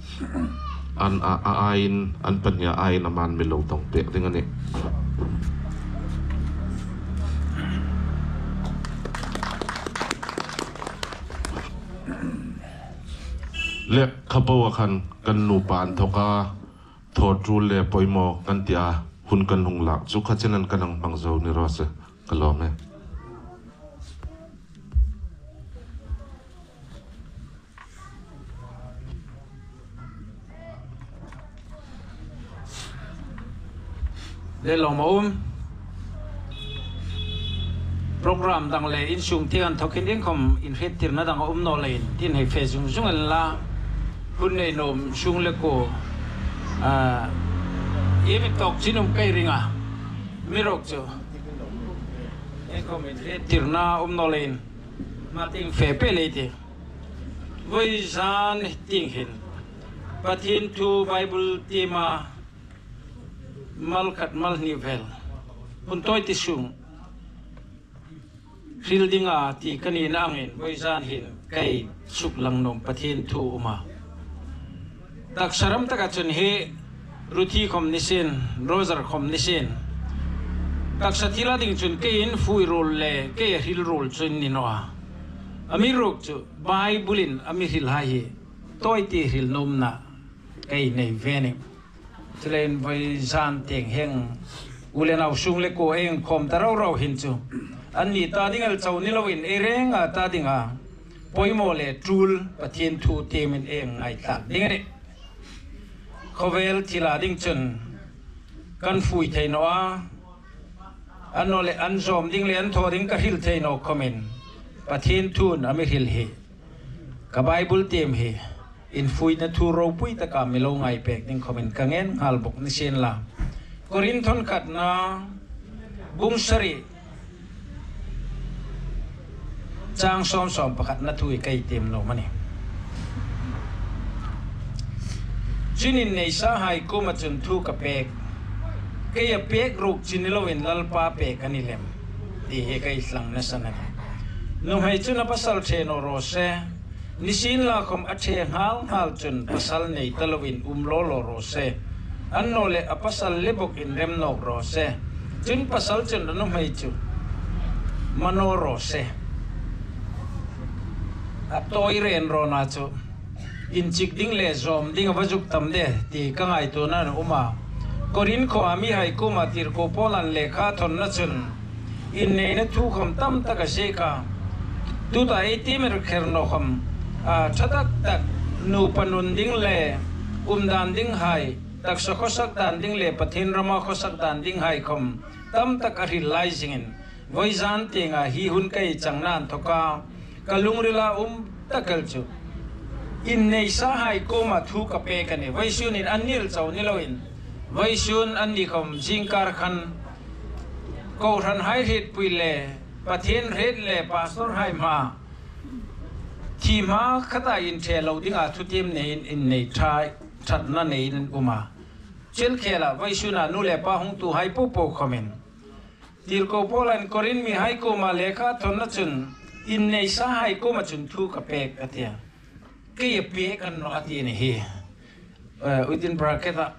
an a, a aiin, an pahnia aiin aman mi lo dawng pek ding a nih. Le kha po a khan kan nupa an thawka thaw tul le poimaw kan ti a, hun kan hung lak chu kha chenin kan hang hmang zo ni raw se, ka lawm e. Le lawm a um. Program dang le insung tieng an thawkin iengkhawm inhriettirna dang a um naw leiin tin hei fe zung zung el la. Hun nei nuom sung le kuo, a, i mi tawk chin um ka ring a. Amiruokchu iengkhawm inhriettirna um naw leiin ma tieng fe pei lei ti. Vawizan tieng hin Pathien thu Bible tiema mal khat mal hni vel hun tawi ti sung hril dinga ti ka nina angin vawizan hin ka suklang nuom Pathien thu um a. Taksa ram taka chun hi Ruthi khawm ni sien, Roger khawm ni sien, taksa thila ding chun kei in fui ruol le kei a hril ruol chu ni naw a. Amiruokchu Bible-in a mi hrilhai hi tawi ti hril nuomna ka nei ve a nih. Chuleiin vawizan tieng hin u le nau sung le kuo ei inkhawm ta rau rau hin chu anni ta ding el chau ni loin ei renga ta dinga poimaw le tul Pathien thu tiemin ei ngaithlak ding a nih. Khawvel thila ding chun kan fui thei naw a, annawleh an zawm ding le an thaw ding ka hril thei naw khawmin Pathien thuin a mi hril hi, ka Bible tiem hi infuina thu ropui taka mi lo ngai pek ding khawmin ka ngen nghal bawk ni sien la. Korinthon khatna bung sari chang sawm sawm pakhatna thu hi ka tiem nuom a nih. Chuin inneisahai kuoma chun thu ka pek, keia pek ruok chu ni loin Lalpa pek a ni lem ti hi ka thlangna san a nih. Nuhmei chun a pasal ṭhe naw raw se, nisienlakhawm a ṭhe nghal nghal chun pasal nei ta loin um law law raw se. Annawleh a pasal le bawk inrem nawk raw se. Chun pasal chun a nuhmei chu ma naw raw se. A tawi ren rawna chu inchik ding le zawm ding a va zuk tam de ti ka ngaituona a um a. Korinth khuoa mihai kuoma tirko Paulan lekha thawnna chun inneina thu khawm tam tak a ziek a. Tuta ei tiem er kher naw khawm, a, ṭha tak tak nupa nun ding le um dan dinghai, taksa khawsak dan ding le Pathien rama khawsak dan dinghai khawm tam tak a hril lai zingin, vawizan tienga hi hun ka changna inthawka ka lungrila um tak el chu inneisahai kuoma thu ka pek a nih. Vawisunin an ni el chau ni loin Vawisun anni khawm zingkar khan kohranhai hrietpui le Pathien hriet le pastorhai hmaa thi hma khata inṭhe lo dinga thutiem neiin innei ṭha, ṭhatna neiin an um a. Chel khela vawisuna nu le pa hungtuhai popo khawmin Tirko Paula'n Korin mihai kuoma lekha thawnna chun, inneisahai kuoma chun thu ka pek a ti a. Kei a pek a ni naw a ti a nih hi. Eh, within bracket-a,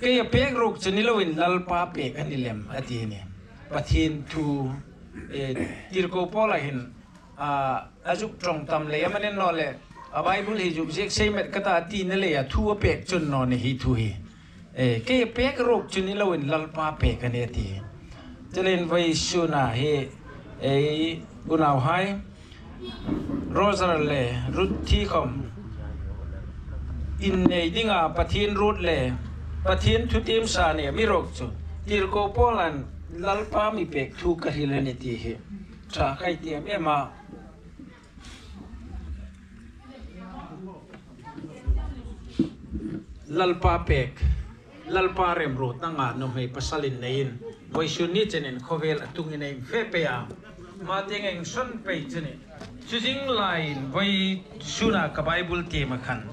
kei a pek ruok chu ni loin Lalpa pek a ni lem a ti a nih. Pathien thu, eh, Tirko Paula hin, a, a zuk ṭawng tam lei am a ni naw le, a Bible hi zuk ziek sei met ka ta tina leia thu a pek chu ni naw ni hi thu hi. Eh, kei a pek ruok chu ni loin Lalpa pek a nih a ti. Chuleiin vawisuna hi, ei unauhai, Roger le Ruth thi khawm innei dinga Pathien ruot le Pathien thutiem sa ni a mi ruok chu Tirko Paula'n Lalpa mi pek thu ka hril a nih ti hi ṭha ka ti em em a. Lalpa pek, Lalpa remruotna nga nuhmei pasal inneiin vawisun ni chenin khawvel a tungin a infe pei a. Hma tieng a insawn pei che a nih. Chu zing laiin vawisuna ka Bible tiem a khan,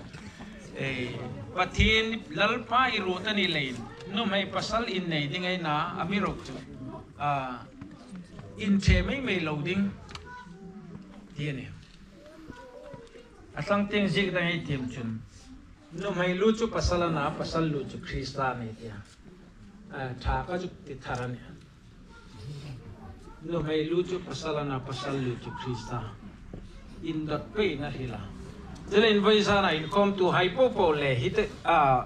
eh, Pathien Lalpa i ruot a ni leiin nuhmei pasal innei ding ei na a mi ruok chu, ah, inṭhe mei mei lo ding ti a nih. A tlang tieng ziek dang ei tiem chun, nuhmei lu chu pasal a na, pasal lu chu Krista a nih ti a. A, ṭha ka zuk ti thar a nih. Nuhmei lu chu pasal a na, pasal lu chu Krista. Indawt peiin a hril a. Chuleiin vawisuna inkhawmtuhai popo le hi te, a,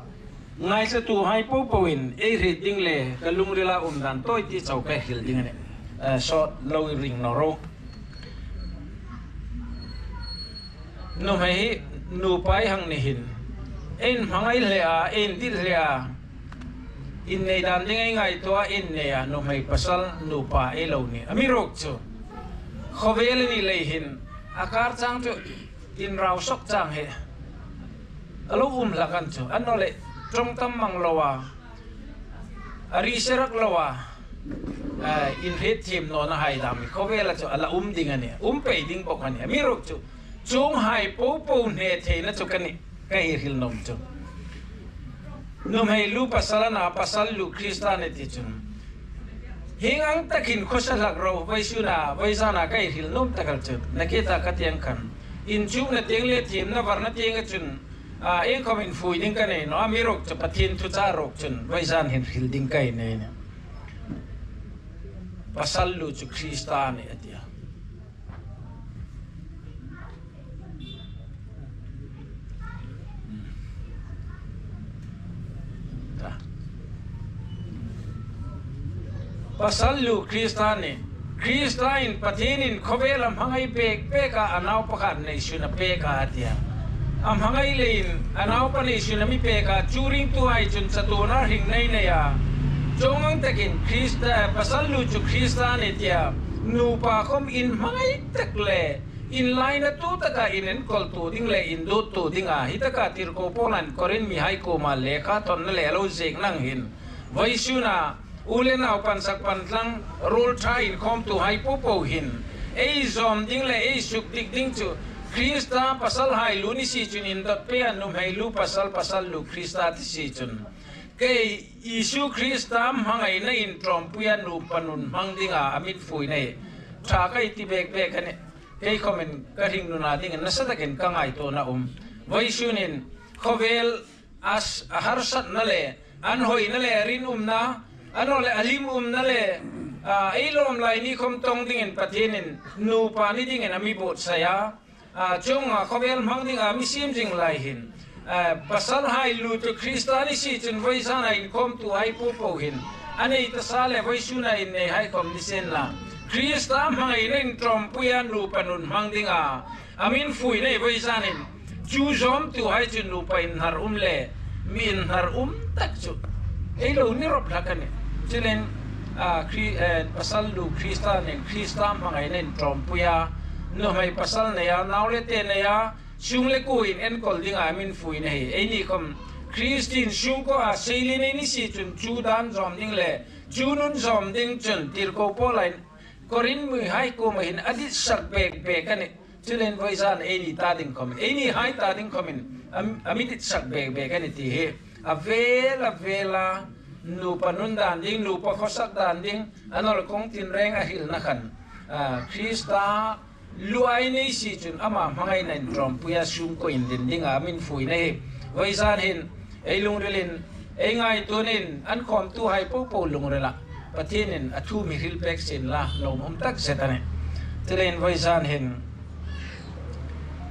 ngaisatuhai popoin ei hriet ding le ka lungrila um dan tawi ti chau ka hril ding a nih. Eh, sawt lo ring naw ro. Nuhmei hi nupa ei hang ni hin, ei inhmangai hle a, ei indil hle a, innei dan ding ei ngaituo a, innei a, nuhmei pasal nupa ei lo ni. A mi ruok chu khawvel a ni lei hin, a kar chang chu inrau sawk chang hi a lo um hlak a ni chu. Annawleh ṭawng tam mang lo a, a ri se rak lo a, a, inhrietthiem nawna hai dam hi khawvela chu a la um ding a nih, um pei ding bawk a nih. A mi ruok chu chuonghai popo hne theina chu ka nih, ka hril nuom chu. Nuhmei lu pasal a na, pasal lu Krista a nih ti chun, hieng ang takin khawsa hlak ro, vawisuna, vawisuna ka hril nuom tak el chu. Nakie ta ka ti ang khan, inchukna tieng le thiemna varna tienga chun, a, iengkhawm infui ding ka nei naw a, mi ruok chu Pathien thu chah ruok chun vawisun hin hril ding ka nei a nih. Pasal lu chu Krista a nih a ti a. Pasal lu Krista a nih. Krista'n, Pathienin khawvel a hmangai pek pek a, a naupa khat neisun a pek a, a ti a. A hmangai leiin a naupa neisun a mi pek a, chu ringtuhai chun chatuona hring nei nei a. Chuong ang takin Krista, pasal lu chu Krista a nih ti a. Nupa khawm inhmangai tak le inlainatu taka inenkawl tuo ding le induot tuo dinga hi taka Tirko Paula'n Korin mihai kuoma lekha thawnna le a lo ziekna hin, vawisuna u le nau, pansak pantlang, ruol ṭha inkhawmtuhai popo hin ei zawm ding le ei sukdik ding chu Krista pasalhai lu ni si chun indawt pei a, nuhmei lu pasal, pasal lu Krista ti si chun. Kei Isu Krista hmangaina inṭawmpuia nupa nun hmang dinga a mi infuina hi ṭha ka ti bek bek a nih. Kei khawmin ka hringnuna dingin nasa takin ka ngaituona um. Vawisunin khawvel a s-, a harsatna le an hawina le a rinumna, annawleh a hlimumna le, a, ei lawm lai ni khawm tawng dingin Pathienin nupa ni dingin a mi buotsai a. A, chuonga khawvel hmang dinga mi siem zing lai hin, a, pasalhai lu chu Krista ni si chun vawisuna inkhawmtuhai popo hin a nei ta sa le vawisuna inneihai khawm ni sien la, Krista hmangaina inṭawmpuia nupa nun hmang dinga a mi infuina hi vawisunin chu zawmtuhai chu nupa inhnar um le mi inhnar um tak chu ei lo ni rawp hlak a nih. Chuleiin, a, Kri-, eh, pasal lu Krista nen, Krista hmangaina inṭawmpuia nuhmei pasal neia, nau le te neia, sung le kuoin enkawl dinga a mi infuina hi eini khawm Kristien sungkuo a seilien ei ni si chun chu dan zawm ding le chu nun zawm ding chun tirko Paula'n Korin mihai kuoma hin a ditsak bek bek a nih. Chuleiin vawizan eini ta ding khawm, einihai ta ding khawmin a, a mi ditsak bek bek a nih ti hi a vel a vela nupa nun dan ding, nupa khawsak dan ding, a nawleh kawng tinreng a hrilna khan, a, Krista lu ei nei si chun ama hmangaina inṭawmpuia sungkuo indin dinga a mi infuina hi vawizan hin ei lungrilin, ei ngaituonin, an khawmtuhai popo lungrila Pathienin a thu mi hril pek sien la, lawmum tak zet a nih. Chuleiin vawizan hin,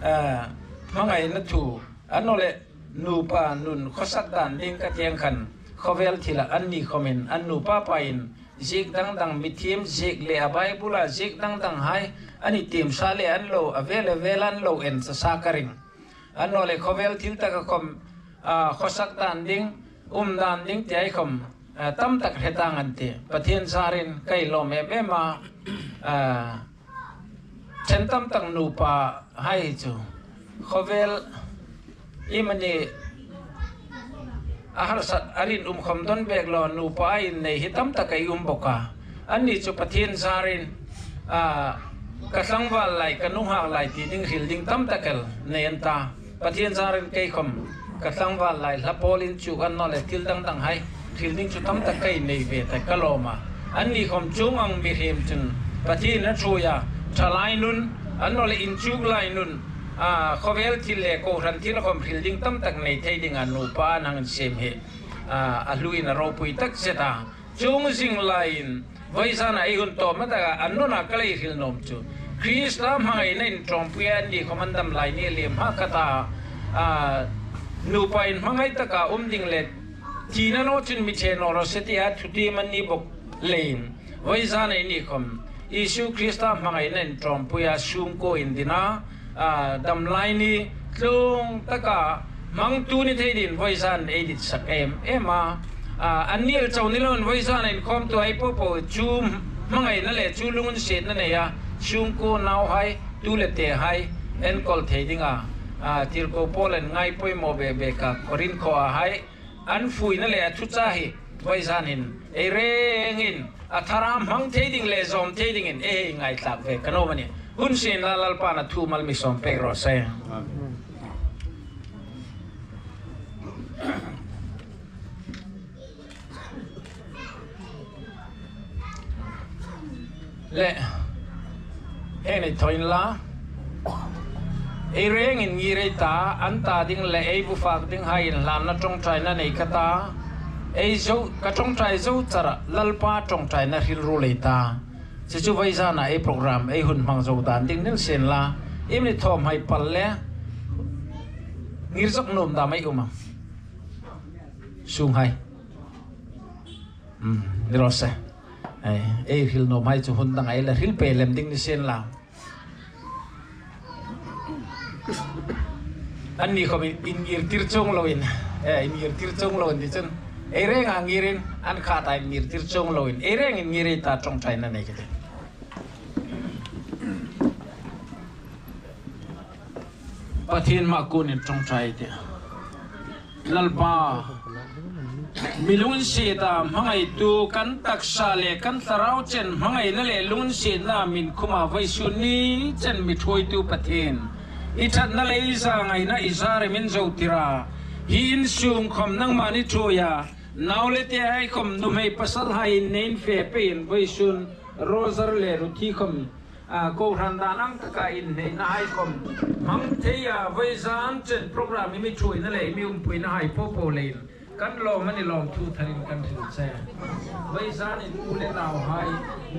a, hmangaina thu, a nawleh nupa nun khawsak dan ding ka ti ang khan, khawvel thila anni khawmin an nupa pain ziek dang dang, mi thiem ziek le a Bible-a ziek dang danghai an tiem sa le an lo, a vel a vel an lo en sa sa ka ring. A nawleh khawvel thil taka khawm, a, khawsak dan ding, um dan ding ti ei khawm, a, tam tak hre tang an tih. Pathien zarin ka lawm em em a, a, ṭhen tam tak nupahai chu khawvel iemani a harsat a rinum khawm don bek lo nupa innei hi tam tak ei um bawk a. Anni chu Pathien zarin, a, ka tlangval lai, ka nunghak lai ti ding hril ding tam tak el nei an ta. Pathien zarin kei khawm ka tlangval lai hla pawl inchuk a nawleh thil dang danghai hril ding chu tam tak ka nei ve ta ka lawm a. Anni khawm chuong ang mihriem chun Pathien a ṭhuoi a, ṭhalai nun, a nawleh inchuk lai nun, a, khawvel thil le kohran thil khawm hril ding tam tak nei thei dinga nupa an hang siem hi, a, a hluin a ropui tak zet a. Chuong zing laiin vawizana ei hun tawpna taka a nuna ka lei hril nuom chu Krista hmangaina inṭawmpuia anni khawm an dam lai ni lem ha ka ta, a, nupa inhmangai taka um ding le thina naw chun mi ṭhe naw raw se tia thutiem an ni bawk leiin vawizan eini khawm Isu Krista hmangaina inṭawmpuia sungkuo indina, a, dam lai ni tlung taka hmangtu ni thei din vawizan ei ditsak em em a. A, an nil chau ni loin vawizan inkhawmtuhai popo chu hmangaina le chu lunginsietna neia sungkuo nauhai, tu le tehai enkawl thei dinga, a, tirko Paula'n ngai poimaw bek bek a Korin khuoahai an fuina le a thuchah hi vawizan hin ei rengin a thara hmang thei ding le zawm thei dingin ei ngaithlak ve ka nuom a nih. Hun sien la, Lalpan a thu mal mi sawm pek raw se. Amen. Le, hei ni thoin la, ei rengin ngir ei ta, an ta ding le ei bu fak dinghai inhlanna ṭawngṭaina nei ka ta, ei zo, ka ṭawngṭai zo chara Lalpa ṭawngṭaina hril ruol ei ta. Chu chu vawizana ei program ei hun hmang zo dan ding ni sien la, iemani thawmhai pal le ngir zok nuom dam ei um am? Sunghai. Hmm, ni raw se. Ei, ei hril nuomhai chu hun dang ei la hril pei lem ding ni sien la. Anni khawm in, ingir tir chuong loin, eh, ingir tir chuong loin ti chun ei renga ngirin, an kha ta ingir tir chuong loin ei rengin ngir ei ta ṭawngṭaina nei ka tih. Pathien hmaa kunin ṭawngṭai ei tih. Lalpa, mi lunginsieta hmangaitu kan taksa le kan thlarau chen hmangaina le lunginsietna min khuma vawisun ni chen mi ṭhuoitu Pathien, i ṭhatna le i zangaina i zârin min zo tir a, hi insung khawm nangman i ṭhuoi a, nau le tehai khawm nuhmei pasalhai inneiin fe peiin vawisun Roger le Ruthi khawm a, kohran dan ang taka inneinahai khawm hmang thei a, vawizan chen program i mi ṭhuoina le i mi umpuinahai popo leiin kan lawm a ni, lawmthu tharin kan hril che. Vawizan in u le nauhai,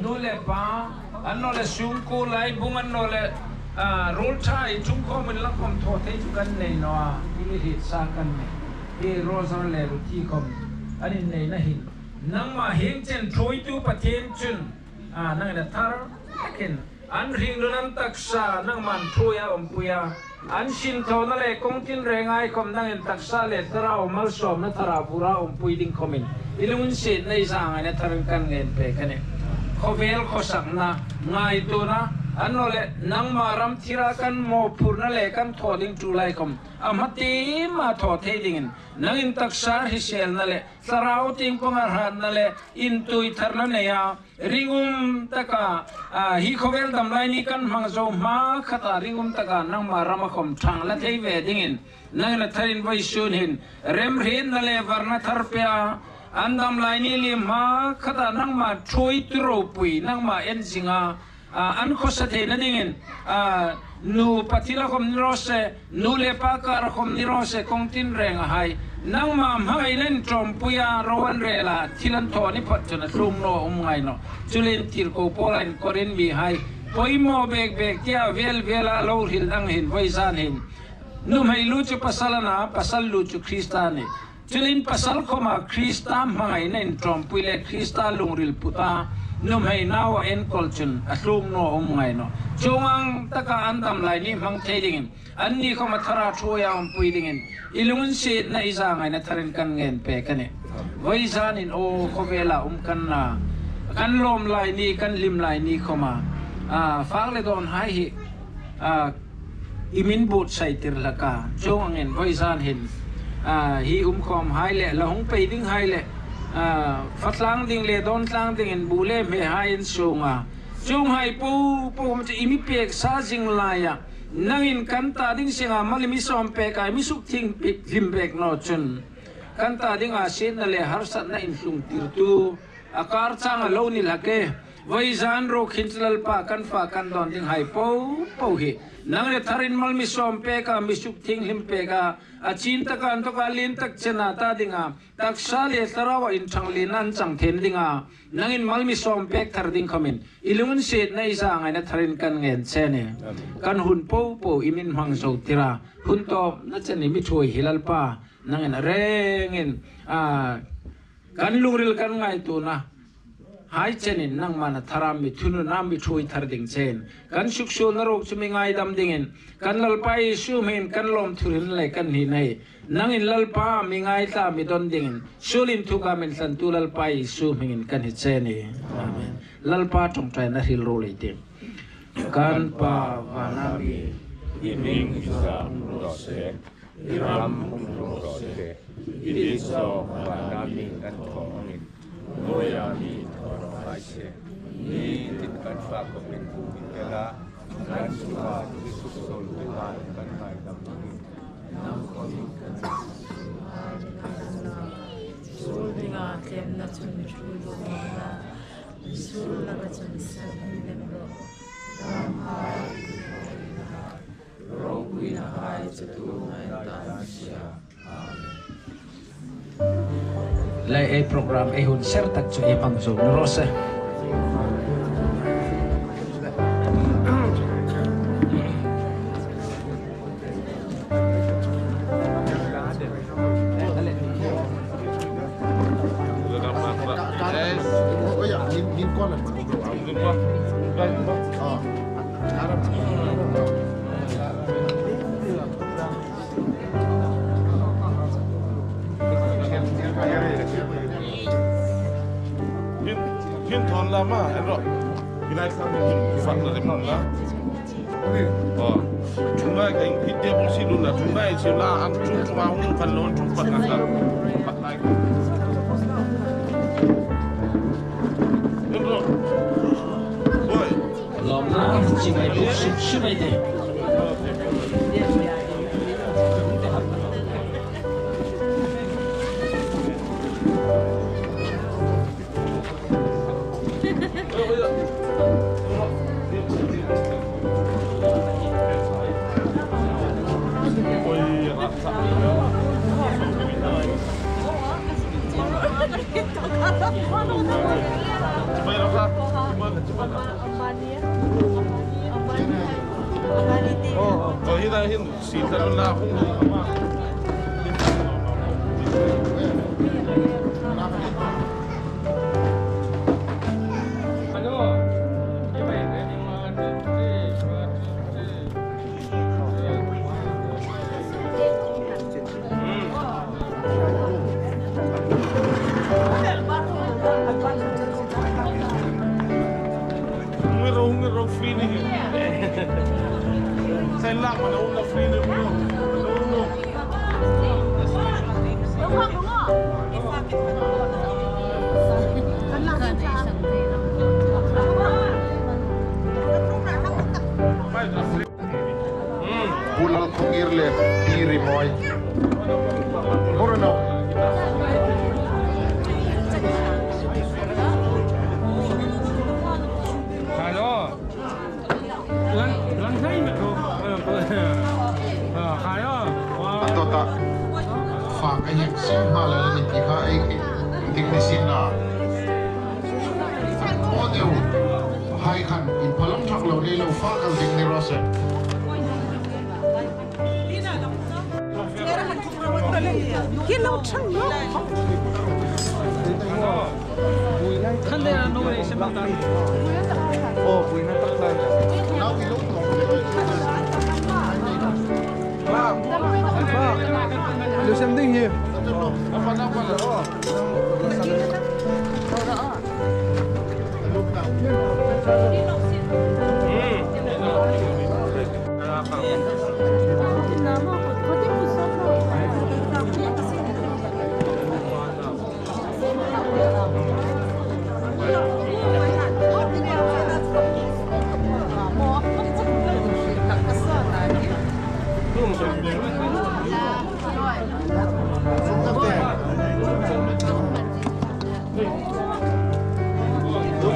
nu le pa, annawleh sungkuo laibung, annawleh, a, ruolṭha ei ṭhung khawmin la khawm thaw thei chu kan nei naw a, i mi hriet sa kan nei. Hi Roger le Ruthi khawm an inneina hin nangma hieng chen ṭhuoitu Pathien chun, a, nangin a thar takin an hringnun an taksa nangman ṭhuoi a umpui a, an sinthawna le kawng tinrenghai khawm nangin taksa le thlarau malsawmna thara bura umpui ding khawmin i lunginsietna i zangaina tharin kan ngen pek a nih. Khawvel khawsakna, ngaituona, Annawleh, nangma ram thira kan mawphurna le kan thaw ding tulai khawm a hma tima thaw thei dingin, nangin taksa hriselna le thlarau tieng panga hratna le intuitharna neia, ringum taka, a, hi khawvel dam lai ni kan hmang zo hma khata ringum taka nangma rama khawm ṭhang la thei ve dingin, nangin a tharin vawisun hin remhrietna le varna thar pea, an dam lai ni liem hma khata nangma ṭhuoi tu ropui, nangma en zinga, a, an khawsa theina dingin, a, nu pa thila khawm ni raw se, nu le pa kara khawm ni raw se, kawng tinrenga hai nangma hmangaina inṭawmpuia ro an rela thil an thaw ni phawt chun a tlung naw um ngai naw. Chuleiin tirko Paula'n Korin mihai poimaw bek bek tia vel vela lo hril dang hin, vawizan hin nuhmei lu chu pasal a na, pasal lu chu Krista a nih. Chuleiin pasal khawma Krista hmangaina inṭawmpui le Krista lungril puta nuhmei naua enkawl chun a tlung naw um ngai naw. Chuong ang taka an dam lai ni hmang thei dingin, anni khawma thara ṭhuoia umpui dingin, i lunginsietna i zangaina tharin kan ngen pek a nih. Vawizanin aw khawvela um kan na, kan lawm lai ni, kan hlim lai ni khawma, a, fak le dawn hai hi, a, i min buotsai tir hlak a. Chuong angin vawizan hin, a, hi um khawm hai le, la hung pei ding hai le, a, fa tlang ding le dawn tlang dingin bu le hme hai an sung a. Chuong hai po po chu i mi pek sa zing laia, nangin kan ta ding zinga mal i mi sawm pek a, i mi suk thienghlim pek naw chun, kan ta dinga sietna le harsatna inhlung tirtu a kar chang a lo ni hlak e. Vawizan ruok hin chu Lalpa, kan fa kan dawn ding hai po po hi nang le tharin mal mi sawm pek a, mi suk thienghlim pek a, a chin taka inthoka lien tak chena ta dinga taksa le thlarau inṭhang lien an chang theina dinga nangin mal mi sawm pek thar ding khawmin i lunginsietna i zangaina tharin kan ngen che a nih. Kan hun po po i min hmang zo tira, hun tawpna chen i mi ṭhuoi hi Lalpa, nangin a rengin, a, kan lungril kan ngaituona hai chenin nangman a thara mi thununna mi ṭhuoi thar ding chein, kan suksuolna ruok chu mi ngaidam dingin, kan Lalpa Isu hmingin kan lawmthu hrilna le kan hni nei, nangin Lalpa mi ngaithlak mi dawn dingin, suol inthoka mi thlantu Lalpa Isu hmingin kan hni che a nih. Amen. Lalpa ṭawngṭaina hril ro lei tih. Kan Pa vana mi, i hming inzak hung raw se, i ram hung lum raw se, i dit zawk vana mi kan thaw angin, hnuoia mi thaw raw hai se. Nitin kan fak khawmin bu mi pe la, kan chunga mi suksuoltu hai kan ngaidam angin, nang khawmin kan suksuoltu hai kan ngaidam angin, suol dinga tlemna chun mi ṭhuoi dawn la, mi suol laka chun sep mi lem rawh. Ropuina hai chatuon ngain ta an sia. Amen. Le ei program ei hun ser tak chu ei hmang zo ni raw se. Hin, hin thawn la ma, en ro. Hin ai sang hin, hin fak la rim la. Aw. Chunga ka in phit de bul si lun la, chunga in si la, an chung chunga hung kan lon chung pat na ka. Pat lai. Ro. Oi. Lawmna chi mai buk suk suk mai de. Hungiro, hungiro, free ni. Pu Lalkhongir le Pi Rimoi. Hello. Lang, lang thei na ko. Ah, hello. Wow. An dawt a. Fak a hek seng hma le ni ti kha ei, ei, ding ni sin na. Aw deu. Hai khan inphalawm thak lo ni lo, fak a ding ni raw se. Ki lo chang lo. Khan de an no re se ba ta. Oh, buina tak lai. Ba. Ba. Lo sem ding hi.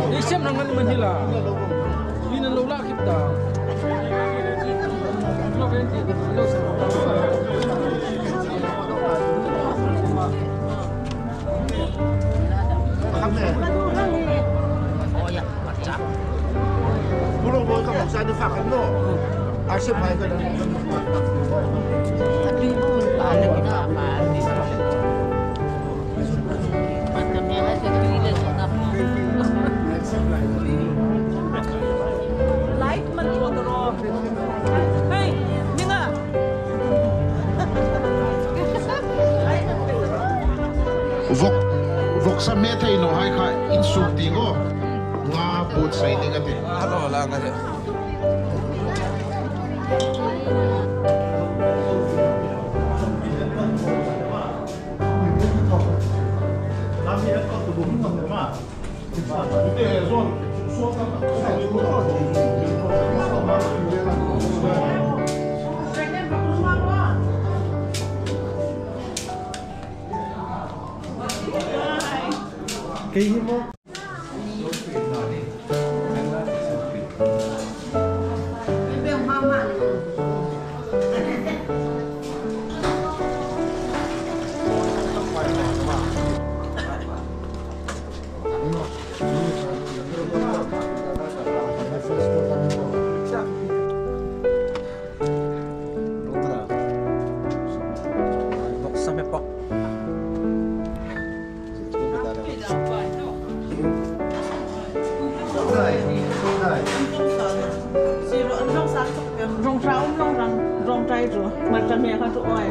Ei sem rang an man hi la. Ina lo la khip ta. Light man lo ro. Hei, ninga. Vawk, vawksa me thei naw hai kha insuk ti ngo. Nga buotsai ding a tih. Hello, la nga de. Kei hi maw? Rawng ṭha um lo rang, rawng ṭha chu, hmar ṭha me kha chu awi.